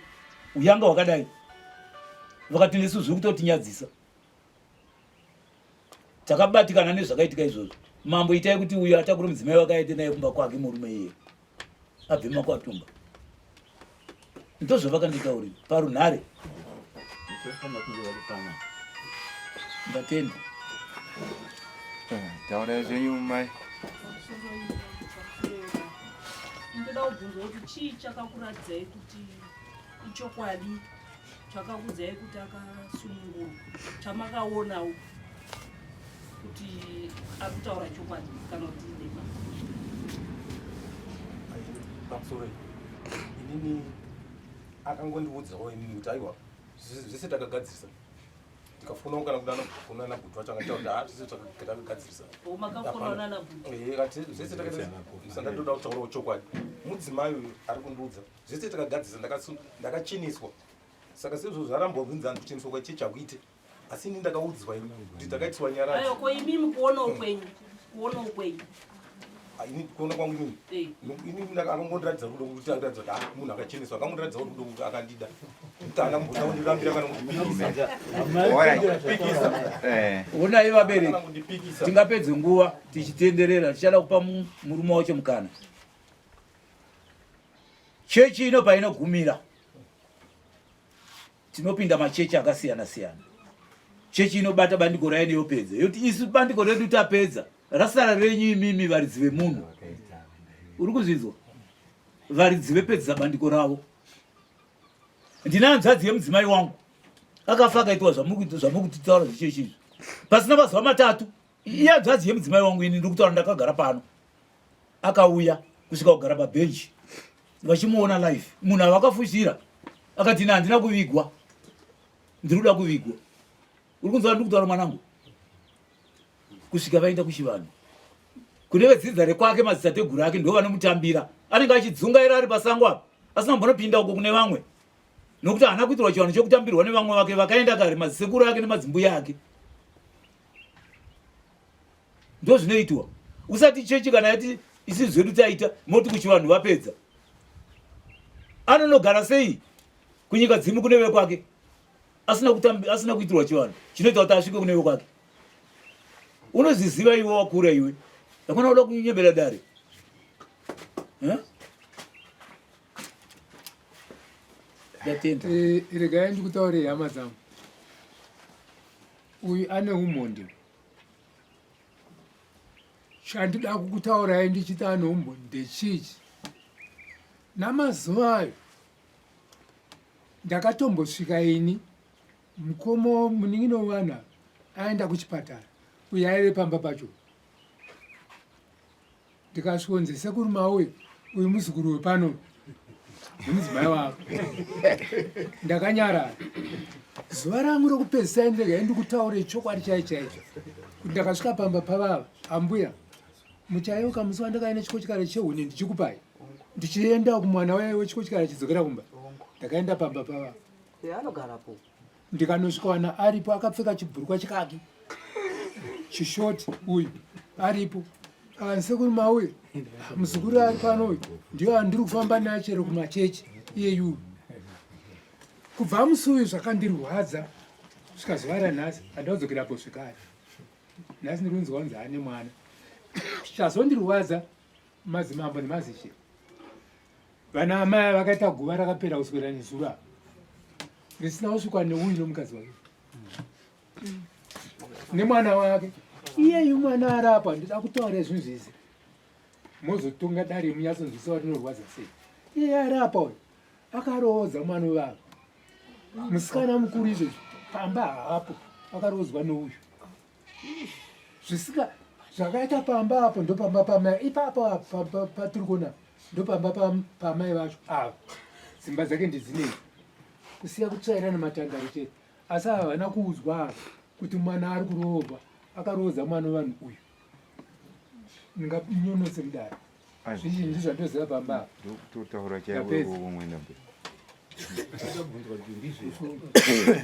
uyanga hwakadai vakati nesu zviri kutotinyadzisa takabatikana nezvakaitika izvozvo. Mambo itai kuti uyo atakure mudzimai wake aende naye kumba kwake murume iye abve makwatumba. Ndozvavakanditaurira parunhare. Ndatenda. Taurai zvenyu mai. Ndoda kubvunza kuti chii chakakuratidzai kuti ichokwadi chakakudzai kuti akasunungurwa chamakaonawo kuti ari kutaura chokwadi kana kuti inhema? Pamusoro inini akangondiudzawo inini kuti aiwa zvese takagadzirisa ndikafonawo kana kuda kufona nabhuti wacho akataura kuti haa zvese takagadzirisa zvese takaita ndandoda kutaurawo chokwadi mudzimai uyu ari kundiudza zvese takagadzirisa ndakacheneswa saka sezvo zvarambwa kunzi hanzi kucheneswa kwachechi hakuite asi ini ndakaudzwa ini kuti takaitiswa nyaradzo ko imimi kuonawo kwenyu kuonawo kwenyu ah, ini kuona kwangu inini eh. ini akangondiratidza rudo kuti aratidza kuti ah, munhu akacheneswa akangondiratidza rudo kuti akandida kuti haana kumboda kundirambira kana kundipikisa eh. Onai vabereki tingapedze nguva tichitenderera tichada kupa murume wacho mukana Chechi ino painogumira tinopinda machechi akasiyana siyana. Chechi inobata bandiko rayo neyopedza yoti isu bandiko redu tapedza, rasara renyu imimi varidzi vemunhu. Uri kuzvinzwa? Varidzi vepedza bandiko ravo. Ndine hanzvadzi yemudzimai wangu akafa akaitwa zvamukutitaura zvechechi izvi pasina mazuva matatu. Iye hanzvadzi yemudzimai wangu ini ndiri kutaura ndakagara pano akauya kusvika kugara pabhenji vachimuona life munhu avakafushira akati ini handina kuvigwa ndiri kuda kuvigwa uri kunzwa ndiri kutaura mwanangu kusvika vaenda kuchivanhu kune vedzinza rekwake madzitateguru ake ndo vanomutambira anenge achidzungaira ari pasango apa asina kumbonopinda uko kune vamwe nokuti haana kuitirwa chivanhu chekutambirwa nevamwe vake vakaenda kare madzisekuru ake nemadzimbuya ake Ndozvinoitwa. Usati chechi kana yati isi zvedu taita moti kuchivanhu vapedza. Anonogara sei kunyika dzimu kune vekwake asina kutambi asina kuitirwa chivanhu chinoita kuti asvike kune vekwake. Unozviziva iwe wakura iwe. Hakuna kuda kunyebera dare. Eh? Ndatenda. Eh, regai ndikutaurire hama dzangu. Uyu ane umhondi. Chandida kukutaurai ndichiti ane umhondi ndechichi. Namazuva ayo ndakatombosvika ini mukoma munin'ina wevanhu ava aenda kuchipatara uyo aive pamba pacho ndikasvikonzi sekuru mauya uyu muzukuru wepano nemudzimai wako ndakanyarara zuva rangu rokupedzisa ndega ndikutaure chokwadi chai chaicho kuti ndakasvika pamba pavava ambuya muchayeuka musi wandakaenda chikochikara chehuni ndichikupai ndichienda kumwana waye wechikochikara chidzokera kumba ndakaenda pamba pavava anogarapo ndikanosvika wana aripo akapfeka chibhurukwa chikaki chishoti uyu aripo akandisekuru mauye muzukuru ari pano uyu ndiyo andiri kufamba naye chero kumachechi iyeyuyu kubva musi uyu zvakandirwadza svika zuva ranhasi handaudzokerapo zvekare nhasi ndiri kunzwa kunzi ane mwana chazondirwadza madzimambo nemazishe Vana amai vakaita guva rakapera kuswera nezuro apa risina kusvikwa neuyu nomukadzi wake nemwana wake iyeyu mwana arapa ndida kutaura zvinhu zvese mozotonga dare munyatsonzwisa rinorwadza sei iye arapa uyu akaroodza mwana wevavo musikana mukuru izvezvi pamba haapo akaroodzwa neuyu zvisika zvakaita pamba apo ndopamba pamai ipapo patiri kuona ndopamba pamai vacho ava dzimba dzake ndidzinei kusiya kutsvaira nematandaro chete asi ava havana kuudzwa ava kuti mwana ari kuroorwa akaroodza mwana wevanhu uyu ndinganyonotse mudare zvizhinji zvandoziva pamba apa ndokutotaura chaiwoomwenda mberi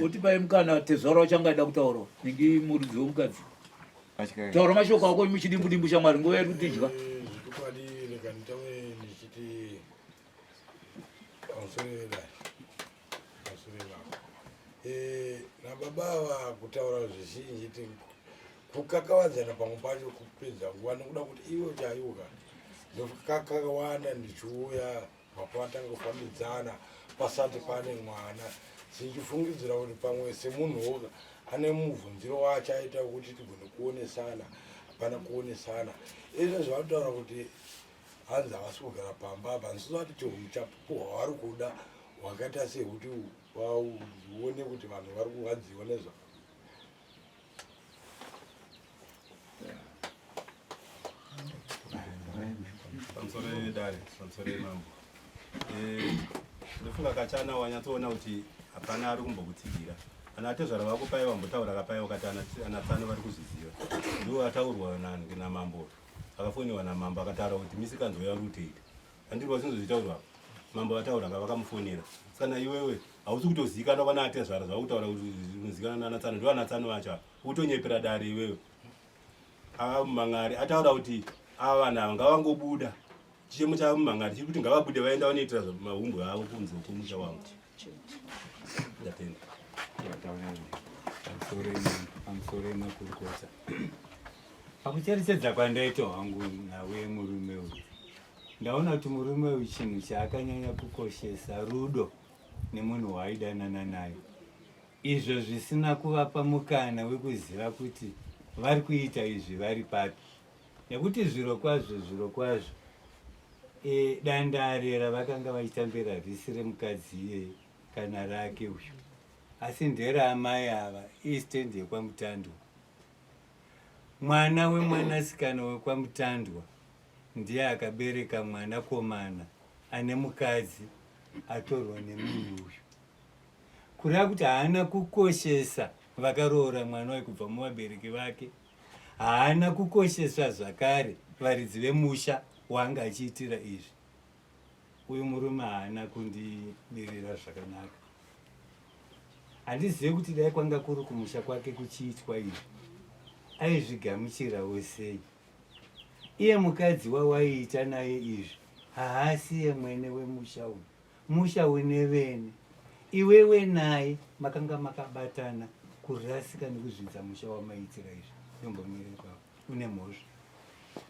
Utipai mukana tezvara wachangaida kutaura ningi muridzi wemukadzi. Taura mashoko ako muchidimbu dimbu shamwari nguva yedu tidya. Zvokwadi rega nditaure ndichiti pamusoro vedare pamusoro vako eh, nababa ava kutaura zvizhinji Kukakavadzana pamwe pacho kupedza nguva nekuda kuti iwe chaiwo ka ndokakawanda ndichiuya pakwatanga kufambidzana pasati pane mwana tichifungidzira kuti pamwe semunhuwo ane mubvunziro waachaita wekuti tigone kuonesana hapana kuonesana izvo zvavanotaura kuti hanzi havasi kugara pamba apa handisati kuti uchapupu hwavari kuda hwakaita sei kuti vaone kuti vanhu vari kurwadziwa nezva Pamusoro yedare, pamusoro yemambo. Eh, ndofunga kachana wanyatsoona kuti hapana ari kumbokutsigira. Ana atezvara vako paye vambotaura kapaye wakati ana tsano vari kuzviziva. Ndiwo ataurwa namambo. Akafoniwa namambo akataura kuti misikanzwa yauri kutoita. Handiri wasinzozvitaurwa apa. Mambo vataura ka vakamufonera. Saka iwewe hausi kutozikanwa kwana atezvara zvakutaura kuti unozikanwa nana tsano ndiwo ana tsano vacho ava. Utonyepera dare iwewe. Ava mumang'ari ataura kuti ava vanhu ava ngavangobuda. Chichemo chava mumang'ari chiri kuti ngavabude vaenda vanoitira mahumbwe avo kunze kwemusha wangu. Ndatenda. Pamusoro emakurukota. Pakucherechedza kwandaita hangu nhau yemurume uyu ndaona kuti murume uyu chinhu chaakanyanya kukoshesa rudo nemunhu waaidanana naye izvo zvisina kuvapa mukana wekuziva kuti vari kuita izvi vari papi nekuti zviro kwazvo zviro kwazvo e, dandare ravakanga vachitambira risi remukadzi iyeye kana rake uyu asi nderaamai ava istendi yekwamutandwa Mwana wemwanasikana wekwaMutandwa ndiye akabereka mwanakomana ane mukadzi atorwa nemunhu uyu. Kureva kuti haana kukoshesa vakaroora mwana uyu kubva muvabereki vake. Haana kukoshesa zvakare varidzi vemusha waanga achiitira izvi. Uyu murume haana kundimirira zvakanaka. Handizive kuti dai kwanga kuri kumusha kwake kuchiitwa izvi aizvigamuchirawo sei. Iye mukadzi wawaiita naye izvi haasiye mwene wemusha uyu. Musha une vene. Iwewe naye makanga makabatana kurasika nekuzvidza musha wamaiitira izvi. Ndombomira ipapo. Une mhosva.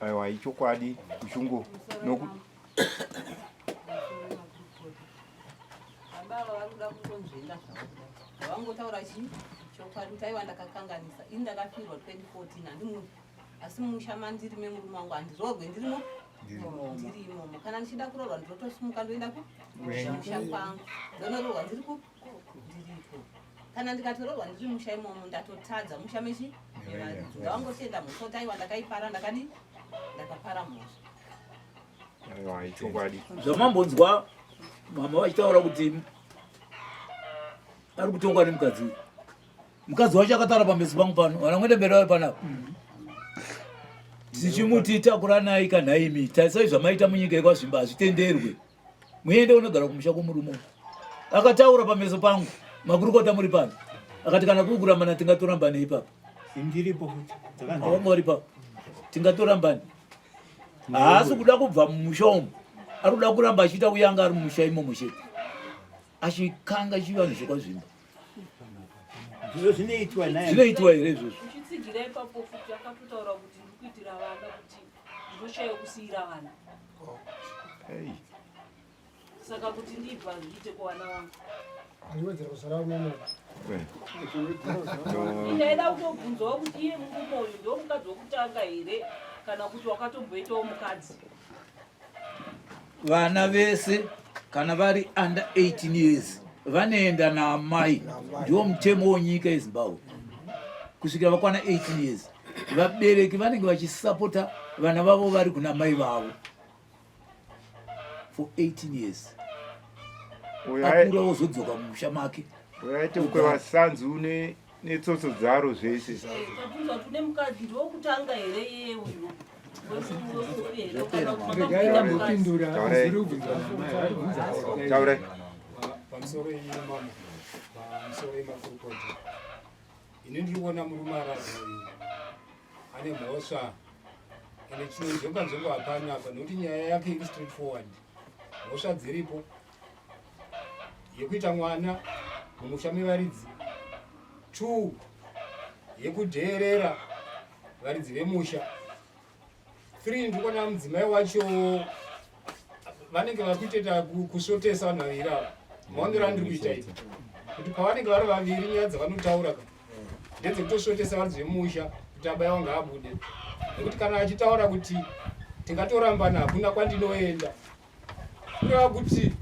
Aiwa ichokwadi kushungu noku Baba ava vari kuda kungonzvenga zvavo kudai. Vangotaura chii? Chokwadi kuti aiwa ndakakanganisa. Ini ndakafirwa 2014 handimufi. Asi mumusha mandiri memurume wangu handiroorwe ndirimo ndiri imomo. Kana ndichida kuroorwa ndinotosimuka ndoenda ku musha kwangu. Ndonoroorwa ndiri ku ndiriko. Kana ndikatoroorwa ndiri musha imomo ndatotadza musha mechi mevaridzi. Ngavangotenda mhosva kuti aiwa ndakaipara ndakadii? Ndakapara mhosva. Aiwa ichokwadi. Zvamambonzwa mama vachitaura kuti ari kutongwa nemukadzi uyu. Mukadzi wacho akataura pambeso pangu pano, vana mwende mberi vari panapa. Tichimuti takuranai kanhaimi, tarisai zvamaita munyika yekwazvimba hazvitenderwe. Muende unogara kumusha kwomurume uyu. Akataura pameso pangu, makurukota muri pano. Akati kana kuri kurambana tingatorambane ipapa. Ndiripo futi. Wanga uri papo. Tingatorambane. Haasi kuda kubva mumusha umu. Ari kuda kuramba achiita kuyanga ari mumusha imomo chete. Achikanga chivanhu chekwazvimba. Ndizvo zvinoitwa naye. Zvinoitwa here izvozvo? Uchitsigira ipapo futi akatotaura kuti ndiri kuitira vana kuti ndinoshaya kusiira vana. Hey. Saka kuti ndibva zviite kuvana vangu. Achiwedzera kuzara unono. Ndaida kutobvunzawo kuti iye murume uyu ndiwo mukadzi wekutanga here kana kuti wakatomboitawo mukadzi. Vana vese kana vari under 18 years vanoenda naamai, ndiwo mutemo wenyika yeZimbabwe kusvikira vakwana 18 years. Vabereki vanenge vachisapota vana vavo vari kuna mai vavo for 18 years akura wozodzoka mumusha make uyaite kukweva sanzu netsotso dzaro zvese tabvunzwa kuti une mukadzi ndiwokutanga here iye uyu Taurai. Pamusoro yemama, pamusoro yemakurukota. Ini ndiri kuona murume arara uyu ane mhosva ende chinonzvenga nzvengo hapana apa nekuti nyaya yake iri straight forward. Mhosva dziripo yekuita mwana mumusha mevaridzi, two yekudheerera. varidzi vemusha. 3 ndikuona mudzimai wacho vanenge vari kuitoita kusvotesa vanhu vaviri ava maonero andiri kuita ii kuti pavanenge vari vaviri nyaya dzavanotaura ka ndedzekutosvotesa varidzi vemusha kuti abaiwa ngaabude nekuti kana achitaura kuti tingatorambana hakuna kwandinoenda kureva kuti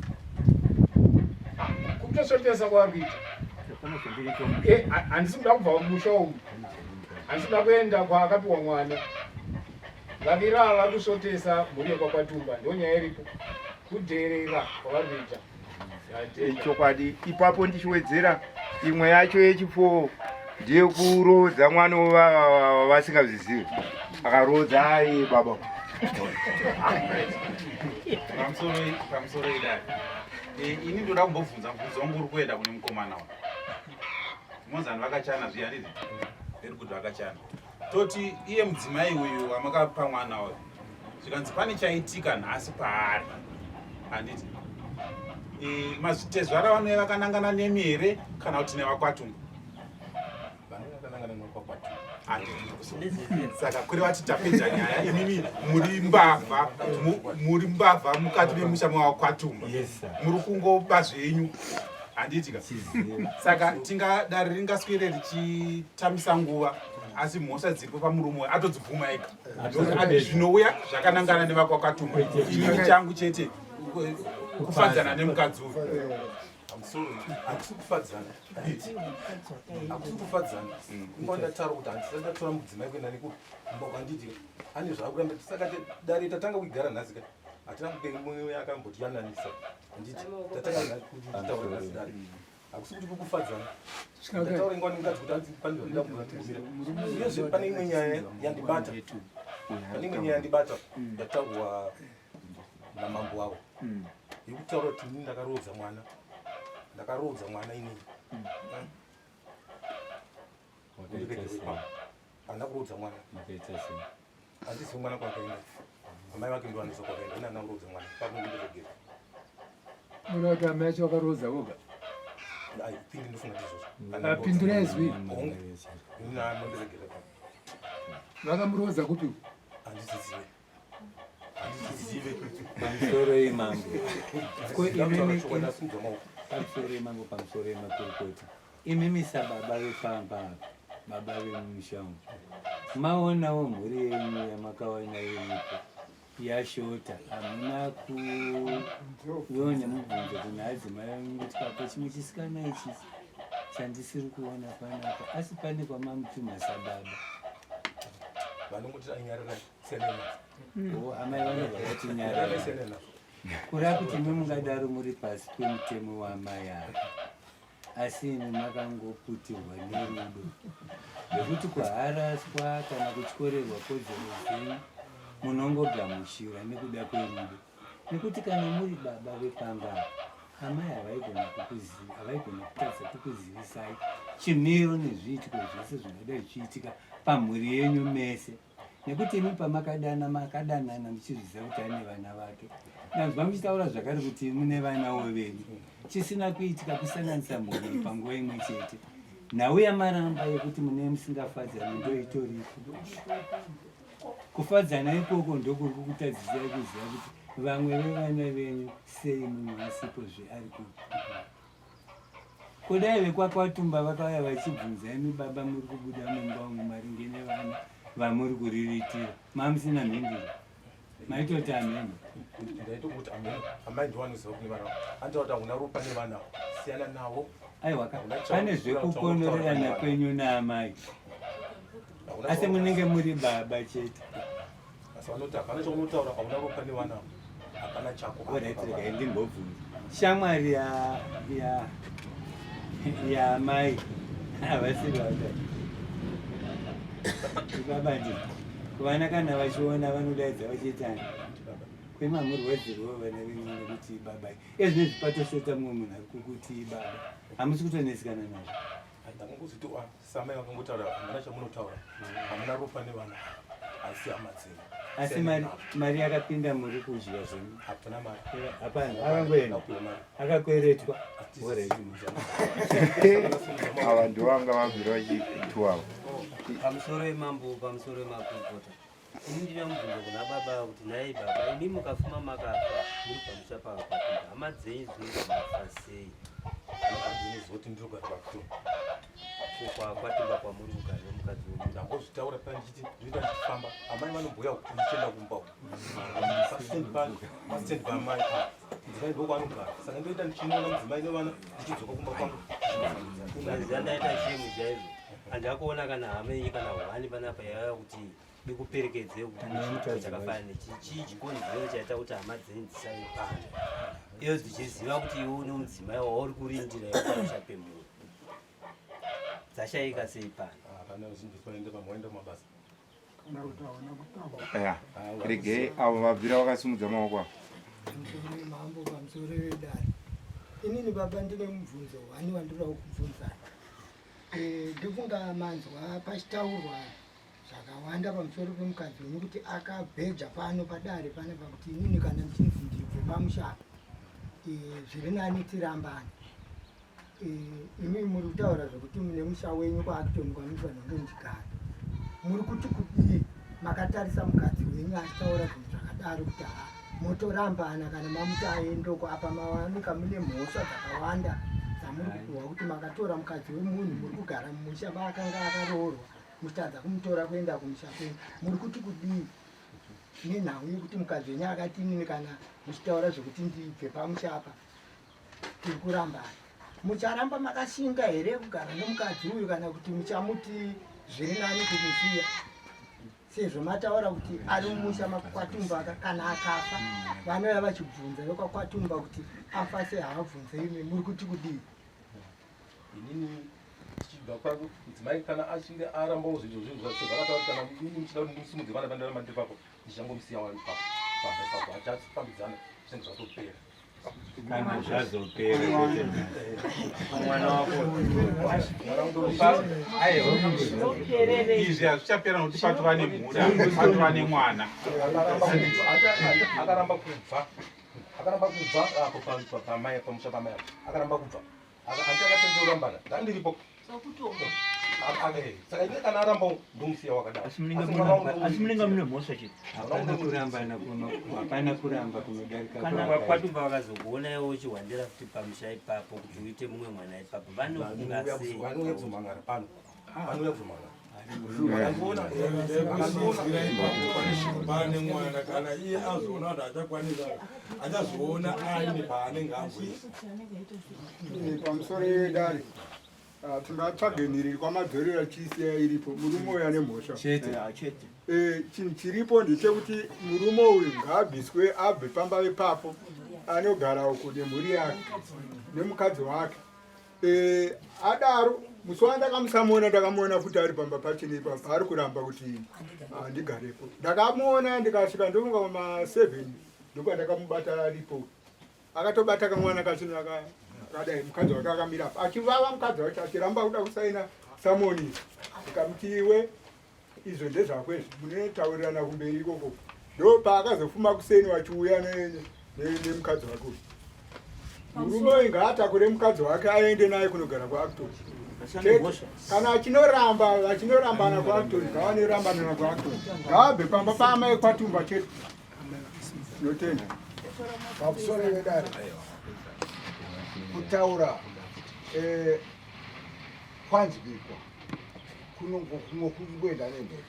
kutosvotesa kwavari kuita eh, handisi kuda kubva mumusha umu handisi kuda kuenda kwaakapiwa mwana vaviri ava vari kusvotesa mhuri yekwaKwatumba ndo nyaya iripo kudheerera kwavari kuita Chokwadi ipapo ndichiwedzera imwe yacho yechipfoo ndeyekuroodza mwana wavasingazvizivi akaroodza ai baba pamusoro idai eh, ini ndoda kumbobvunza mubvunzo wangu uri kuenda kune mukomana wa mozani vakachana zviya handiti very good vakachana toti iye mudzimai uyu wamakapa mwana uyu zvikanzi pane chaitika nhasi paari handiti e, mazitezvara vanouya vakanangana nemi here kana kuti nevakwatumba saka kureva kuti tapedza nyaya imimi muri mbavha muri mbavha mukati memusha mewakwatumba muri kungoba zvenyu handiti ka saka tingadare ringaswere richitamisa nguva asi mhosva dziripo pamurume uyo atodzibvuma ega zvinouya zvakanangana nevakwakatumba inini changu chete kufadzana nemukadzi uyu hakusi kufadzana hakusi kufadzana kumba ndataura kuti handisati ndatora mudzimai kuenda nekumba kwanditi ane zvaakuramba saka dare tatanga kuigara nhasi ka hatina mumwe akambotiyananisa handiti tatanga kutaura nhasi dare hakusi kuti kukufadzana ndataura ingwani mukadzi kuti anzi pane zvandida kuratikumbira uyezve pane imwe nyaya yandibata pane imwe nyaya yandibata yataurwa namambo wavo yekutaura kuti inini ndakaroodza mwana ndakaroodza mwana inini handina kuroodza mwana handizivi mwana kwakaenda amai vake ndovanoziva kwakaenda ini handina kuroodza mwana pakunondiregera Mwana wake amai acho vakaroodza voga. I think ndofunga ndizvozvo. Apindura izwi. Hongu. Ini namondiregera pa. Vakamuroodza kupi? Handizizive. Handizizive. Pamusoro imambo. Ko imimi Ndasimudza maoko. pamusoro imambo pamusoro yemakurukota. Imimi sababa vepamba apa, baba vemumusha umu. Maonawo mhuri yenyu yamakawana iripo. Yashota hamuna kuvewo nemubvunzo kuna adzimai venyu kuti papa chimwe chisikana ichi chandisiri kuona panapa asi pane kwamamutuma sababa Vanongoti anyarara senena. O amai vanobva vati nyarara kureva kuti imi mungadaro muri pasi pemutemo waamai ava Asi imi makangoputirwa nerudo zvekuti kuharaswa kana kutyorerwa kodzero dzenyu munongogamuchira nekuda kwerudo nekuti kana muri baba vepamba apa amai havaigona kukuziva havaigona kutadza kukuzivisai chimiro nezviitiko zvese zvingadai zvichiitika pamhuri yenyu mese nekuti imi pamakadana makadanana muchizviziva kuti ane vana vake ndanzwa muchitaura zvakare kuti mune vanawo venyu chisina kuitika kusanganisa mhuri panguva imwe chete nhau yamaramba yekuti mune musingafadzani ndoitoripo kufadzana ikoko ndokuri kukutadzisai kuziva kuti vamwe vevana venyu sei mumwe asipo zve ari kupi Kudai vekwaKwatumba vakauya vachibvunza imi baba muri kubuda mumba umu maringe nevana vamuri kuriritira mamusina mhinduro maitoti ameno ndaitokuti ameno amai ndiwanoziva kune vana andiwa kuti hauna ropa nevana siyana navo aiwa pane zvekukonorerana kwenyu naamai asi munenge muri baba chete asi vanoti hapana chaunotaura hauna ropa nevana hapana chako Alright, regai ndimbobvunza shamwari ya ya yaamai havasi baba baba ndi vana kana vachiona vanodaidza vachiitani kwemamurwadzirwo vana venyu nekuti baba ezvinezvi patoshota mumwe munhu ari kukuti baba hamusi kutonetsekana nazvo ndakangozviti Samai vakangotaura hamuna chamunotaura hamuna ropa nevana asi hama dzenyu. Asi mari mari yakapinda muri kudya zvenyu. Hapana mari. Hapana akangoenda. Akakweretwa. Ava ndovanga vabvira vachituwa ava. Pamusoro yemambo, pamusoro yemakurukota. Ini ndine mubvunzo kuna baba kuti nhai baba, imi mukafuma makafa muri pamusha pavaKwatumba, hama dzenyu dzinenge mafa sei? Ndinoziva kuti ndiri kugara kwaKwatumba. Ko kwaKwatumba kwamuri kugara nemukadzi wenyu? Ndambozvitaura paya ndichiti ndinoita ndichifamba, amai vanomboya kuti ndichienda kumba uko. Pasitendi pasitendi paamai apa. Mudzimai ndokwaanogara. Saka ndoita ndichinoona mudzimai nevana ndichidzoka kumba kwangu. Unoziva ndaita shemu chaizvo. Handakuona kana hama yenyu kana hwani panapa yauya kuti ikuperekedze kuti chakafanana nechi chii chikonzero chaita kuti hama dzenyu dzisave pano iyo dzichiziva kuti iwe une mudzimai wauri kurindira iwe pamusha pemunhu dzashaika sei pano Hapana zhinji vanoenda pamwe vaenda kumabasa. Ya, regei avo vabvira vakasimudza maoko avo. Pamusoro wemambo, pamusoro wedare. Inini baba ndine mubvunzo wani wandinoda kukubvunzai. Eh, ndofunga manzwa pachitaurwa zvakawanda pamusoro pemukadzi wenyu kuti akabheja pano padare pana pakuti inini kana ndichinzi ndibve pamusha apa eh, zviri nani tirambane. Eh, imi muri kutaura zvekuti mune musha wenyu kwaActon kwamunofanira kunge muchigara. Muri kuti kudii makatarisa mukadzi wenyu achitaura zvinhu zvakadaro kuti haa motorambana kana mamuti aendoko apa mawanika mune mhosva dzakawanda dzamuri kupiwa kuti makatora mukadzi wemunhu muri kugara mumusha maakanga akaroorwa muchitadza kumutora kuenda kumusha kwenyu muri kuti kudii nenhau yekuti mukadzi wenyu akati inini kana muchitaura zvekuti ndibve pamusha apa tiri kurambana mucharamba makashinga here kugara nemukadzi uyu kana kuti muchamuti zviri nani kumusiya sezvo mataura kuti ari mumusha makwatumba kana akafa vanouya vachibvunza vekwakwatumba kuti afa sei havabvunze imi muri kuti kudii Inini tichibva kwangu mudzimai kana achinge arambawo zvinhu zvinhu zvakataura kuti kana ini muchida kuti ndimusimudze vana vandiramba ndiri papo ndichangomusiya wani papo pamba ipapo hachafambidzana zvinenge zvatopera. Kana zvazopera kwete mwana wako. Izvi hazvichapera nokuti patova nemhuri apa, patova nemwana. Akaramba kubva akaramba kubva apo pamai pamusha pamai apo akaramba kubva Hanti akatendorambana ndandiripo saka ine kana aramba ndomusiya wakadaro asi munenge mune mhosva chete hapana kurambana kuno hapana kuramba kunodarika kana kwatumba vakazokuona iwe uchiwandira futi pamusha ipapo kuti uite mumwe mwana ipapo vanofunga sei vanouya kuzomangara pano vanouya kuzomangara pane mwana kana iye azoona kuti achakwanisa achazoona aine paanenge amboisa pamusoro yedare ah, tingatsvage nhiriri kwamadzorera chiisiya iripo murume uyu ane mhosva chete eh, chinhu chiripo ndechekuti murume uyu ngaabviswe abve pamba ipapo anogara uko nemhuri yake nemukadzi wake Eh, adaro musi wandakamusamuona ndakamuona futi ari pamba pachine ipapo paari kuramba kuti handigarepo ndakamuona ndikasvika ndofunga ma 7 ndopandakamubata aripo akatobata kamwana kachino akadai mukadzi wake akamira apa achivava mukadzi wacho achiramba kuda kusaina samoni ndikamuti iwe izvo ndezvako izvi munotaurirana kumberi ikoko ndo paakazofuma kuseni vachiuya nemukadzi wake uyu murume uyu ngaatakure mukadzi wake aende naye kunogara kuacton kana achinoramba vachinorambana kuacton ngavanorambana kuacton ngaabve pamba paamai kwatumba chete tinotenda pamusoro vedare kutaura eh, kwanzwikwa kunongokumwe kuri kuenda nemhepo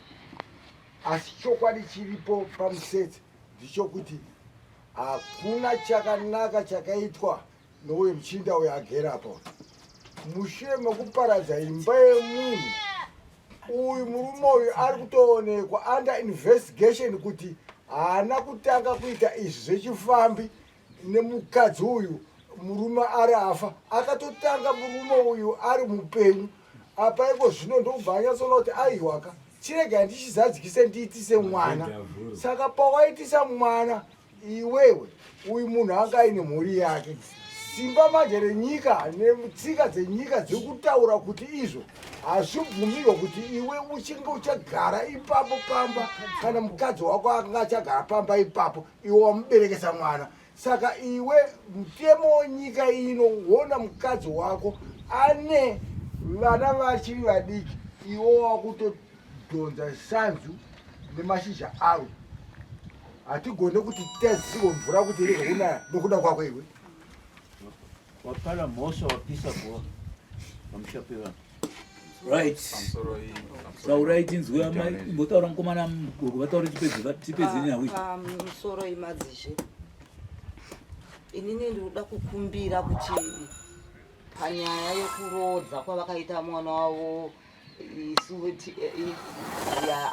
asi chokwadi chiripo pamusetse ndichokuti hakuna chakanaka chakaitwa nouyo muchinda uyo agere apa mushure mekuparadza imba yemunhu uyu murume uyu ari kutoonekwa under investigation kuti haana kutanga kuita izvi zvechifambi nemukadzi uyu murume ari afa akatotanga murume uyu ari mupenyu apa iko zvino ndokubva anyatsoona kuti aiwaka chirega ndichizadzikise ndiitise mwana saka pawaitisa mwana iwewe uyu munhu anga aine mhuri yake simba manje renyika netsika dzenyika dziri kutaura kuti izvo hazvibvumirwa kuti iwe uchinge uchagara ipapo pamba kana mukadzi wako akanga achagara pamba ipapo iwe wamuberekesa mwana saka iwe mutemo wenyika ino wona mukadzi wako ane vana vachiri vadiki iwe wakuto kudhonza sanzu nemashizha aro hatigone kuti titadzisirwe mvura kuti irege kunaya nokuda kwako iwe Wapara mhosva wapisa guva pamusha pevanhu. Right. Taurai tinzwe amai imbotaura mukomana gogo vataure tipedze tipedze nhau iyi. Pamusoro imadzishe. Inini ndinoda kukumbira kuti panyaya yekuroodza kwavakaita mwana wavo isu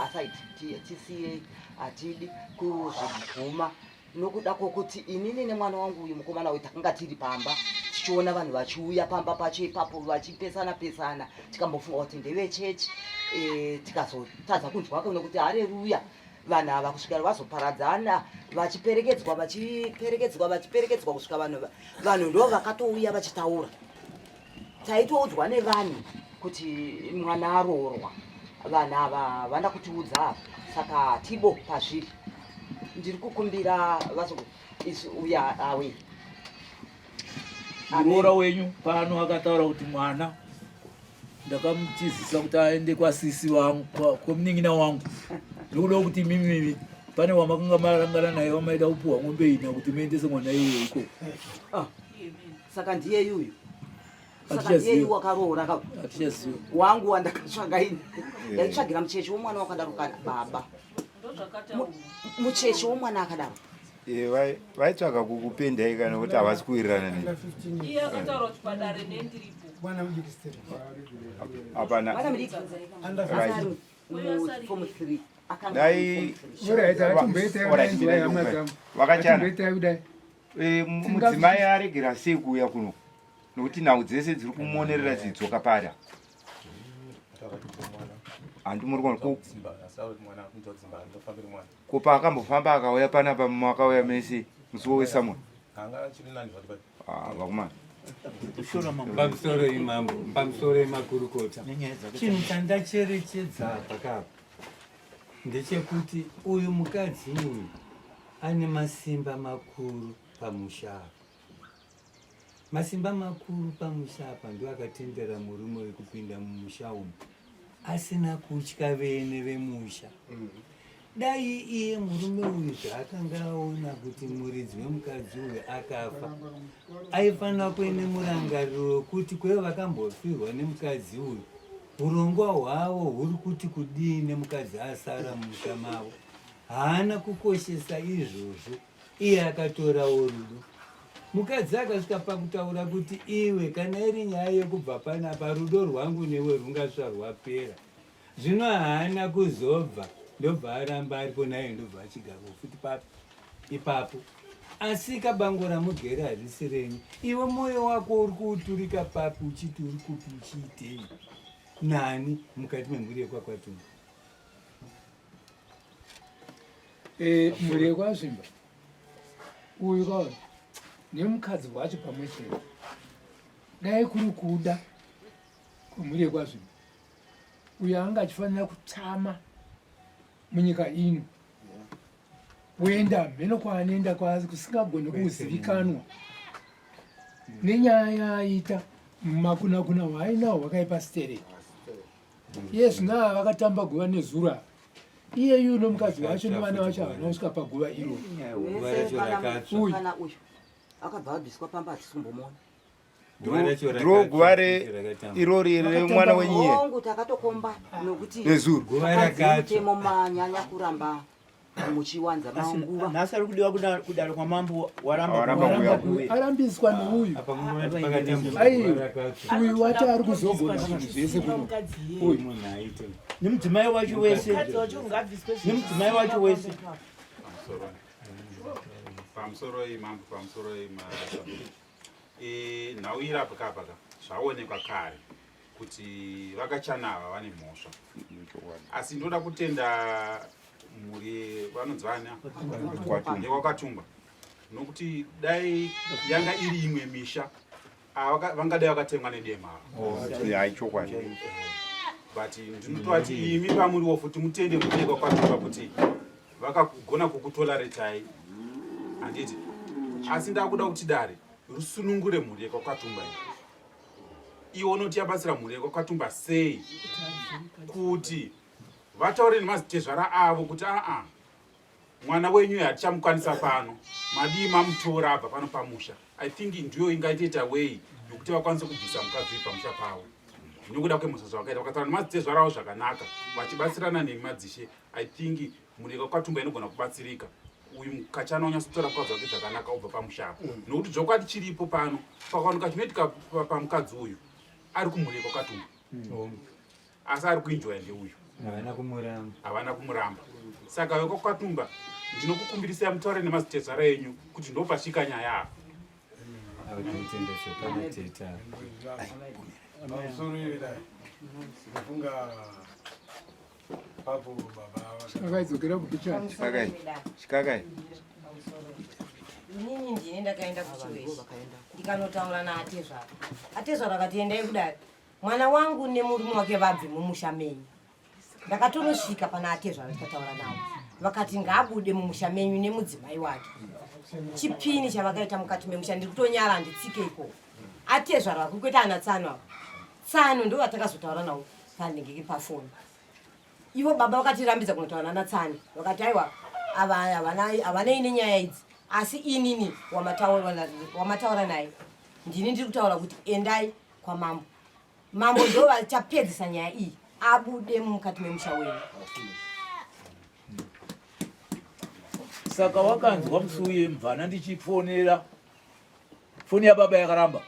aside tisiye hatidi kuzviguma nokuda kwokuti inini nemwana wangu uyu mukomana uyu takanga tiri pamba tichiona vanhu vachiuya pamba pacho ipapo vachipesana pesana tikambofunga kuti ndevechechi e, tikazotadza kunzwa kune kuti hareruya vanhu ava kusvika vazoparadzana vachiperekedzwa vachiperekedzwa vachiperekedzwa kusvika vanhu vanhu ndo vakatouya vachitaura taitoudzwa nevanhu kuti mwana aroorwa vanhu ava havana kutiudza ava saka tibo pazviri ndiri kukumbira vazo isu uya awe Muroora wenyu pano akataura kuti mwana ndakamutizisa kuti aende kwasisi vangu kwemunin'ina wangu nekuda kwekuti imimi pane wamakanga marangana naye wamaida kupuhwa mombe ina kuti muendese mwana iyoyo ikoko ah, saka ndiye yuyu saka ndiye yu wakaroora ka hatichaziva wangu wandakatsvaga ini ndaitsvagira mucheche womwana wakadaro kana baba mucheche womwana akadaro Eh, vaitsvaga kukupendai kana kuti havasi kuwirirana ne iye akataura kuti padare nendiripo hapana dai vakachana eh, mudzimai aregera sei kuuya kuno nokuti nhau dzese dziri kumuonerera dzidzoka pari handi muri kuona ko paakambofamba akauya panapa makauya mese musi wesamwe ah, vakomana pamusoro imambo pamusoro emakurukota chinhu chandacherechedza apa kapa ndechekuti uyu mukadzi uyu ane masimba makuru pamusha apa Masimba makuru pamusha apa ndoakatendera murume uyu kupinda mumusha umu asina kutya vene vemusha. Dai iye murume uyu zvaakanga aona kuti muridzi wemukadzi uyu akafa, aifanira kuve nemurangariro wekuti kweve vakambofirwa nemukadzi uyu, urongwa hwavo huri kuti kudii nemukadzi asara mumusha mavo. Haana kukoshesa izvozvo. Iye akatorawo rudo. Mukadzi akasvika pakutaura kuti iwe kana iri nyaya yekubva panapa rudo rwangu newe rwungasva rwapera. Zvino haana kuzobva ndobva aramba aripo naye ndobva achigaro futi papi ipapo. Asika bango ramugere harisi renyu. Iwe moyo wako uri kuuturika papi uchiti uri kupi uchiitei nani mukati memhuri yekwaKwatunga? Eh, mhuri yekwazvimba uyu kaona nemukadzi wacho pamwe chete dai kuri kuda kwemhuri yekwazvimba uyu anga achifanira kutama munyika ino kuenda mheno kwaanoenda kusingagoni kuzivikanwa nenyaya yaaita makunakuna hwaainawo hwakaipa stereki iye zvino ava vakatamba guva nezuro ava iye yu nomukadzi wacho nevana vacho havana kusvika paguva iroro uyu akabva abviswa pamba hatisi kumbomuona ndiro guva irori remwana wenyiye hongu takatokomba nokuti nezuro mutemo manyanya kuramba muchiwanza manguva nhasi ari kudiwa kudare kwamambo waramba kuuya arambiswa neuyu uyu wati ari kuzogona zvinhu zvese kuno uyu nemudzimai wacho wese nemudzimai wacho wese pamusoro iyi mambo pamusoro iyi e, nhau iri apa kapa ka zvaonekwa kare kuti vakachana ava vane mhosva asi ndoda kutenda mhuri vanonzi vana yekwakatumba nokuti dai yanga iri imwe misha vangadai vakatemwa nedema chokwadi but ndinotovati imi pamuriwo futi mutende mhuri yekwakatumba kuti vakagona kukutoleretai handiti asi ndakuda kuti dare rusunungure mhuri yekwakatumba iyi iwe unoti yabatsira mhuri yekwakatumba sei kuti Vataure nemazitezvara avo kuti aa mwana wenyu hatichamukwanisa pano, madii mamutora abva pano pamusha. I think ndiyo ingaitoita way yokuti vakwanise kubvisa mukadzi uyu pamusha pavo nekuda kwemhosva zvavakaita. Vakataura nemazitezvara avo zvakanaka vachibatsirana nemi madzishe, I think mhuri yekwaKwatumba inogona kubatsirika. Uyu mukachana unyatsotora mukadzi wake zvakanaka obva pamusha apo, nokuti zvokwadi chiripo pano pakawanika chinoitika pamukadzi uyu ari kumhuri yekwaKwatumba. Asi ari kuenjoya ndeuyu, havana kumuramba, havana kumuramba. Saka vekwaKwatumba ndinokukumbirisai mutaure nemazitezvara enyu kuti ndopasvika nyaya apa. Akaidzokera kupichani. Chikakai. Inini ndine ndakaenda kuchiweshi ndikanotaura naatezvara. Atezvara akati endai kudare. Mwana wangu nemurume wake vabve mumusha menyu. Ndakatonosvika pana atezvara tikataura navo. Vakati ngaabude mumusha menyu nemudzimai wake. Chipini chavakaita mukati memusha ndiri kutonyara handitsike ikoko. Atezvara vakuri kuita ana tsano ava. Tsano ndo vatakazotaura navo panhingiki pafoni. Ivo baba vakatirambidza kunotaura nana tsano. Vakati aiwa ava havanei nenyaya idzi. Asi inini wamataura naye ndini ndiri kutaura kuti endai kwamambo. Mambo ndo vachapedzisa nyaya iyi abude mukati memusha wenyu. Saka wakanzwa musi uye mvana ndichifonera foni yababa yakaramba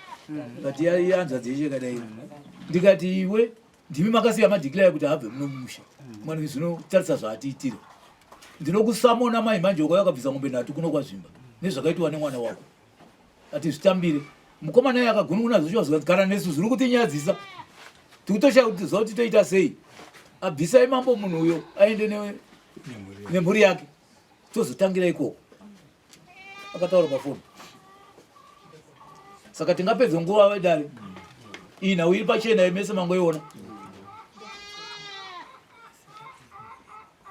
but yanzvadzi yeshe yakadai ndikati iwe ndimi makasiya madeclare kuti abve muno mumusha mwana zvinotarisa zvaatiitira ndinokusamona mai manje wakauya wakabvisa mombe nhatu kuno kwazvimba nezvakaitwa nemwana wako ati zvitambire mukomana iye akagunun'una zvochiwa zvikanzi kana nesu zviri kutinyadzisa tikutoshaya kuti ziva kuti toita sei abvisai mambo munhu uyo aende nemhuri yake tozotangira ikoko akataura pafoni saka tingapedza nguva vedare iyi nhau iri pachena yemese mangoiona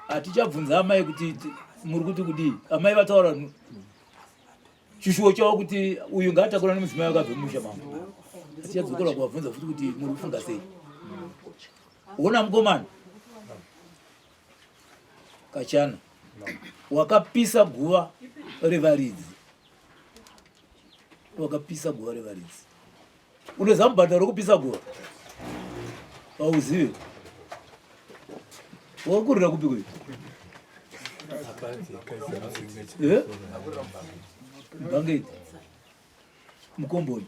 hatichabvunza amai kuti muri kuti kudii amai vataura chishuwo chavo kuti uyu ngaatakura nemudzimai wakabve mumusha mangu tichadzokera kuvabvunza futi kuti muri kufunga sei wona mukomana kachana wakapisa guva revaridzi wakapisa guva revaridzi unoziva mubhadharo wekupisa guva hauzive wakurira kupi kuyi eh? bangeti mukomboni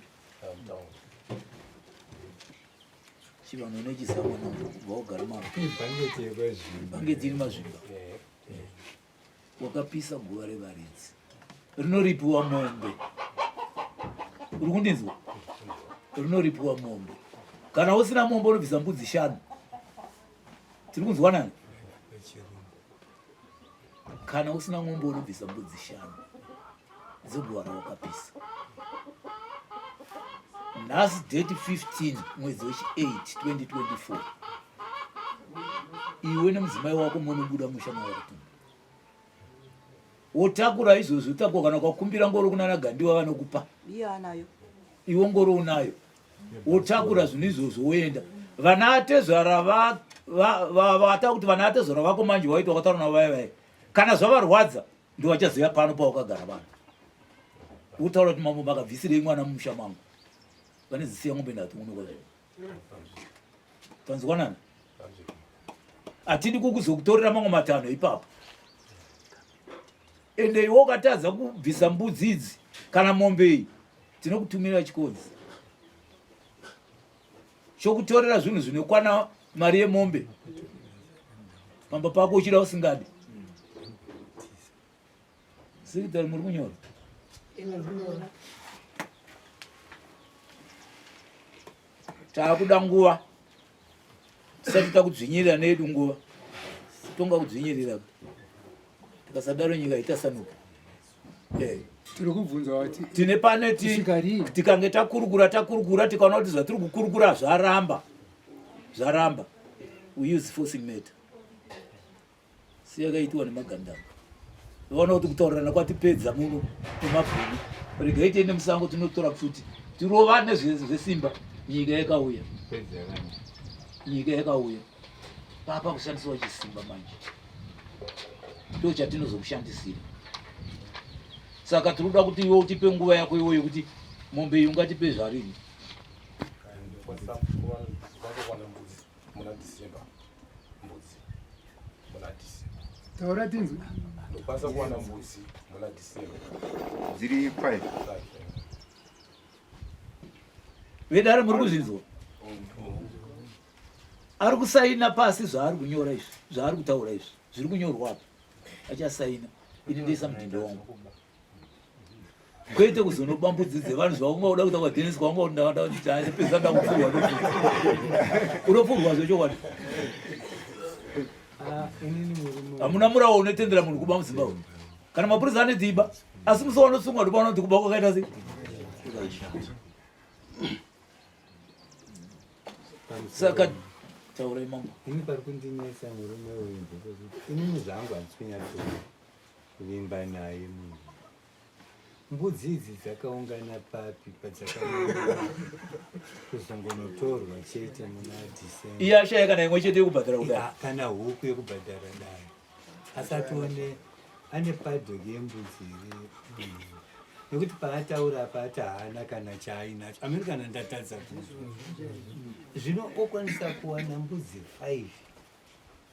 chivanhu unechisamwana kubva wagara mabangeti iri mazvimba Wakapisa guva revaridzi rinoripiwa mombe. Uri kundinzwa? Rinoripiwa mombe. Kana usina mombe unobvisa mbudzi shanu. Tiri kunzwanana? Kana usina mombe unobvisa mbudzi shanu dzeguva rawakapisa. Nhasi date 15 mwedzi wechi 8 2024 iwe nemudzimai wako monobuda musha mawakutumba wotakura izvozvi utakura kana ukakumbira ngoro kunana gandiwa vanokupa iwe ngoro unayo wotakura zvinhu izvozvo woenda vana atezvara vata kuti vana atezvara vako manje waiti wakataura navo vaya vaya kana zvavarwadza ndovachaziva pano pawakagara vanhu wotaura kuti mambo makabvisirei mwana mumusha mangu vane zisiya ngombe ndati unokwazvo Tanzwanana? Hatidi kukuzokutorera mamwe matanho ipapo. Ende iwe ukatadza kubvisa mbudzi idzi kana mombe iyi, tinokutumira chikonzi chokutorera zvinhu zvinokwana mari yemombe pamba pako uchida usingadi. Secretary muri kunyora? Taakuda nguva tisati takudzvinyirira neyedu nguva tonga kudzvinyirira tikasadaro nyika itasanuka. Eh. Tiri kubvunza vati tine pane tikange takurukura takurukura tikaona kuti zvatiri kukurukura zvaramba zvaramba we use forcing matter seyakaitwa nemagandanga vaona kuti kutaurirana kwatipedza muno nemabhunu regai tiende musango tinotora pfuti tirovane zvesimba nyika yakauya nyika yakauya. Papa kushandiswa chisimba manje ndo chatinozokushandisira. Saka tiri kuda kuti iwe utipe nguva yako iwe yekuti mombe iyi ungatipe zvarini. Muna December mbudzi muna December. Taura tinzwe. Ndokwanisa kuwana mbudzi muna December. Dziri 5. Vedare muri kuzvinzwa? Ari kusaina pasi zvaari kunyora izvi, zvaari kutaura izvi, zviri kunyorwa apa. Achasaina. Ini ndoisa mudhindo wangu. Kwete kuzonoba mbudzi dzevanhu zvawanga uda kuita kwaDenis kwawanga ndapedza ndakupfurwa unopfurwa zvechokwadi. Hamuna murawo unotendera munhu kuba muZimbabwe. Kana mapurisa ane dziba asi musi wanosungwa ndopaona kuti kuba kwakaita sei. Saka taurai mambo. Ini pari kundinetsa murume uyu ndepekuti inini zvangu handisi kunyatsovimba naye munhu. Mbudzi idzi dzakaungana papi padzakaungana kuzongonotorwa chete muna December. Iye ashaya kana imwe chete yekubhadhara kudai. Ah, kana huku yekubhadhara dai. Asatione ane paddock yembudzi here mm. nekuti paataura apa ati haana kana chaainacho amene kana ndatadza kunzwa zvino okwanisa kuwana mbudzi 5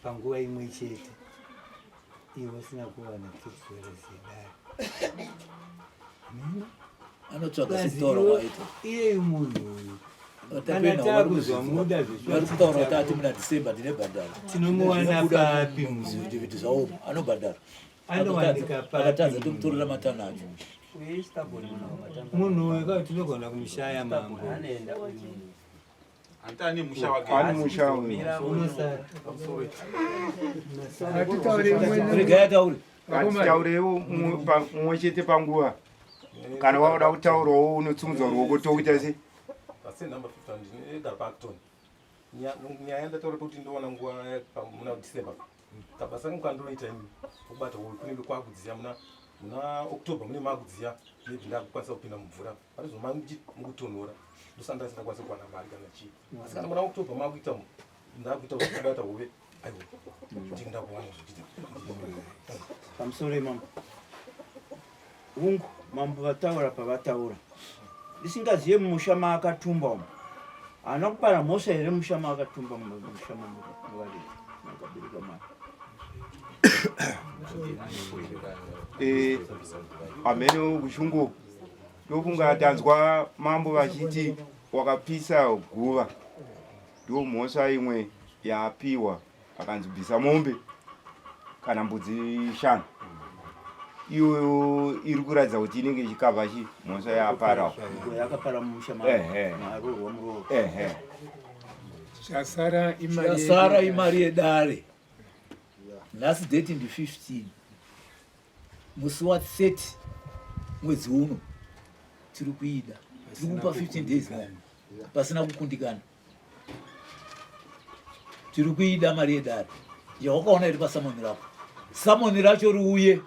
panguva imwe chete iwe usina kuwana tixwere zedare anotsvaga sekutaura kwaita iyeyu munhu uyu kana takuzwamuda vari kutaura kuti ati muna december ndine bhadhara tinomuwana papi muzvitiviti zvaoma anobhadhara anowanika papi akatadza tomutorera matanho acho munhu uyu ka tinogona kumushaya mambo Ane musha wake. Ane musha uyu. Regai ataure. Ngatitaurewo mumwe chete panguva. Kana wauda kutaurawo unotsumudza ruoko tokuita sei? Asi number 50 ndinegara paActon. Nyaya yandataura kuti ndowana nguva muna December. Kabasa kangu kandoita ini kubata uyu kunenge kwakudziya muna muna October mune makudziya maybe ndakukwanisa kupinda mumvura. Parizomanji mukutonhora ndosanda ndisingakwanisi kuwana mari kana chii. Asi kana muna October makuita ndakuita kubata hove aiwa ndinge ndakuwana zvekuita. Pamusoro imambo. Hungu mambo vataura pavataura. Ndisingazive mumusha maakatumba umu. Haana kupara mhosva here musha maakatumba mumusha mamuvaridzi makabereka mwana. Eh, amene kuchungu ndokunga tanzwa mambo vachiti wakapisa guva ndo mhosva imwe yaapiwa akanzi bvisa mombe kana mbudzi shanu iyoyo iri kuratidza kuti inenge ichikavha chi mhosva yaaparawo yakapara mumusha maroorwa muroora ehe chasara imari Chasara imari yedare. Nhasi date ndi 15. Musi wa 30 mwedzi uno tiri kuida. Tiri kupa 15 days more. Pasina kukundikana. Tiri kuida mari yedare. Yawakaona iri pasamoni rako. Samoni racho riuye.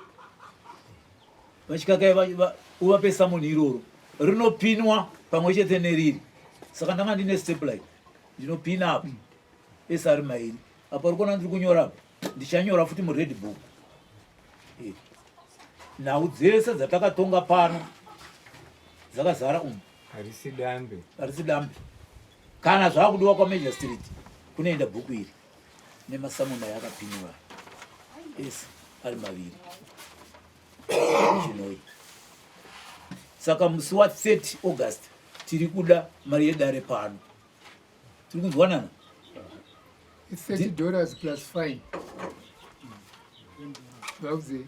Vachikakai uvape samoni iroro. Rinopinwa pamwe chete neriri. Saka ndanga ndine step line. Ndinopina apo. Ese ari mairi. Apa uri kuona ndiri kunyora apa. Ndichanyora futi mured book. Eh. Nhau dzese dzatakatonga pano dzakazara umu. Harisi dambe. Harisi dambe. Kana zvakudiwa kwaMajor Street kunoenda bhuku iri nemasamuna yakapiniwa ese ari maviri. Chinoi. Saka musi wa 30 August tiri kuda mari yedare pano. Tiri kunzwanana? It's 30 dollars plus fine. Vauze.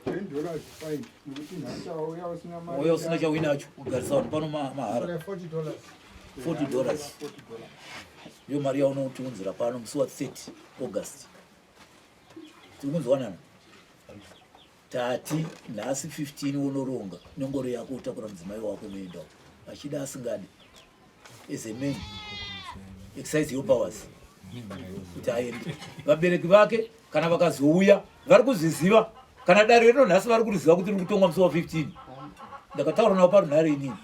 10 dollars fine. Nekuti nhasi wauya usina mari. Wauya usina chauinacho kugarisa vanhu pano mahara. 40 dollars. 40 dollars. Ndiyo mari yaunotiunzira pano musi wa 30 August. Tiri kunzwanana? Tati nhasi 15 unoronga nengoro yako utakura mudzimai wako unoenda achida asingadi as a man exercise your powers kuti aende vabereki vake kana vakazouya vari kuzviziva kana dare rino nhasi vari kuriziva kuti riri kutongwa musi wa 15 ndakataura navo parunhare inini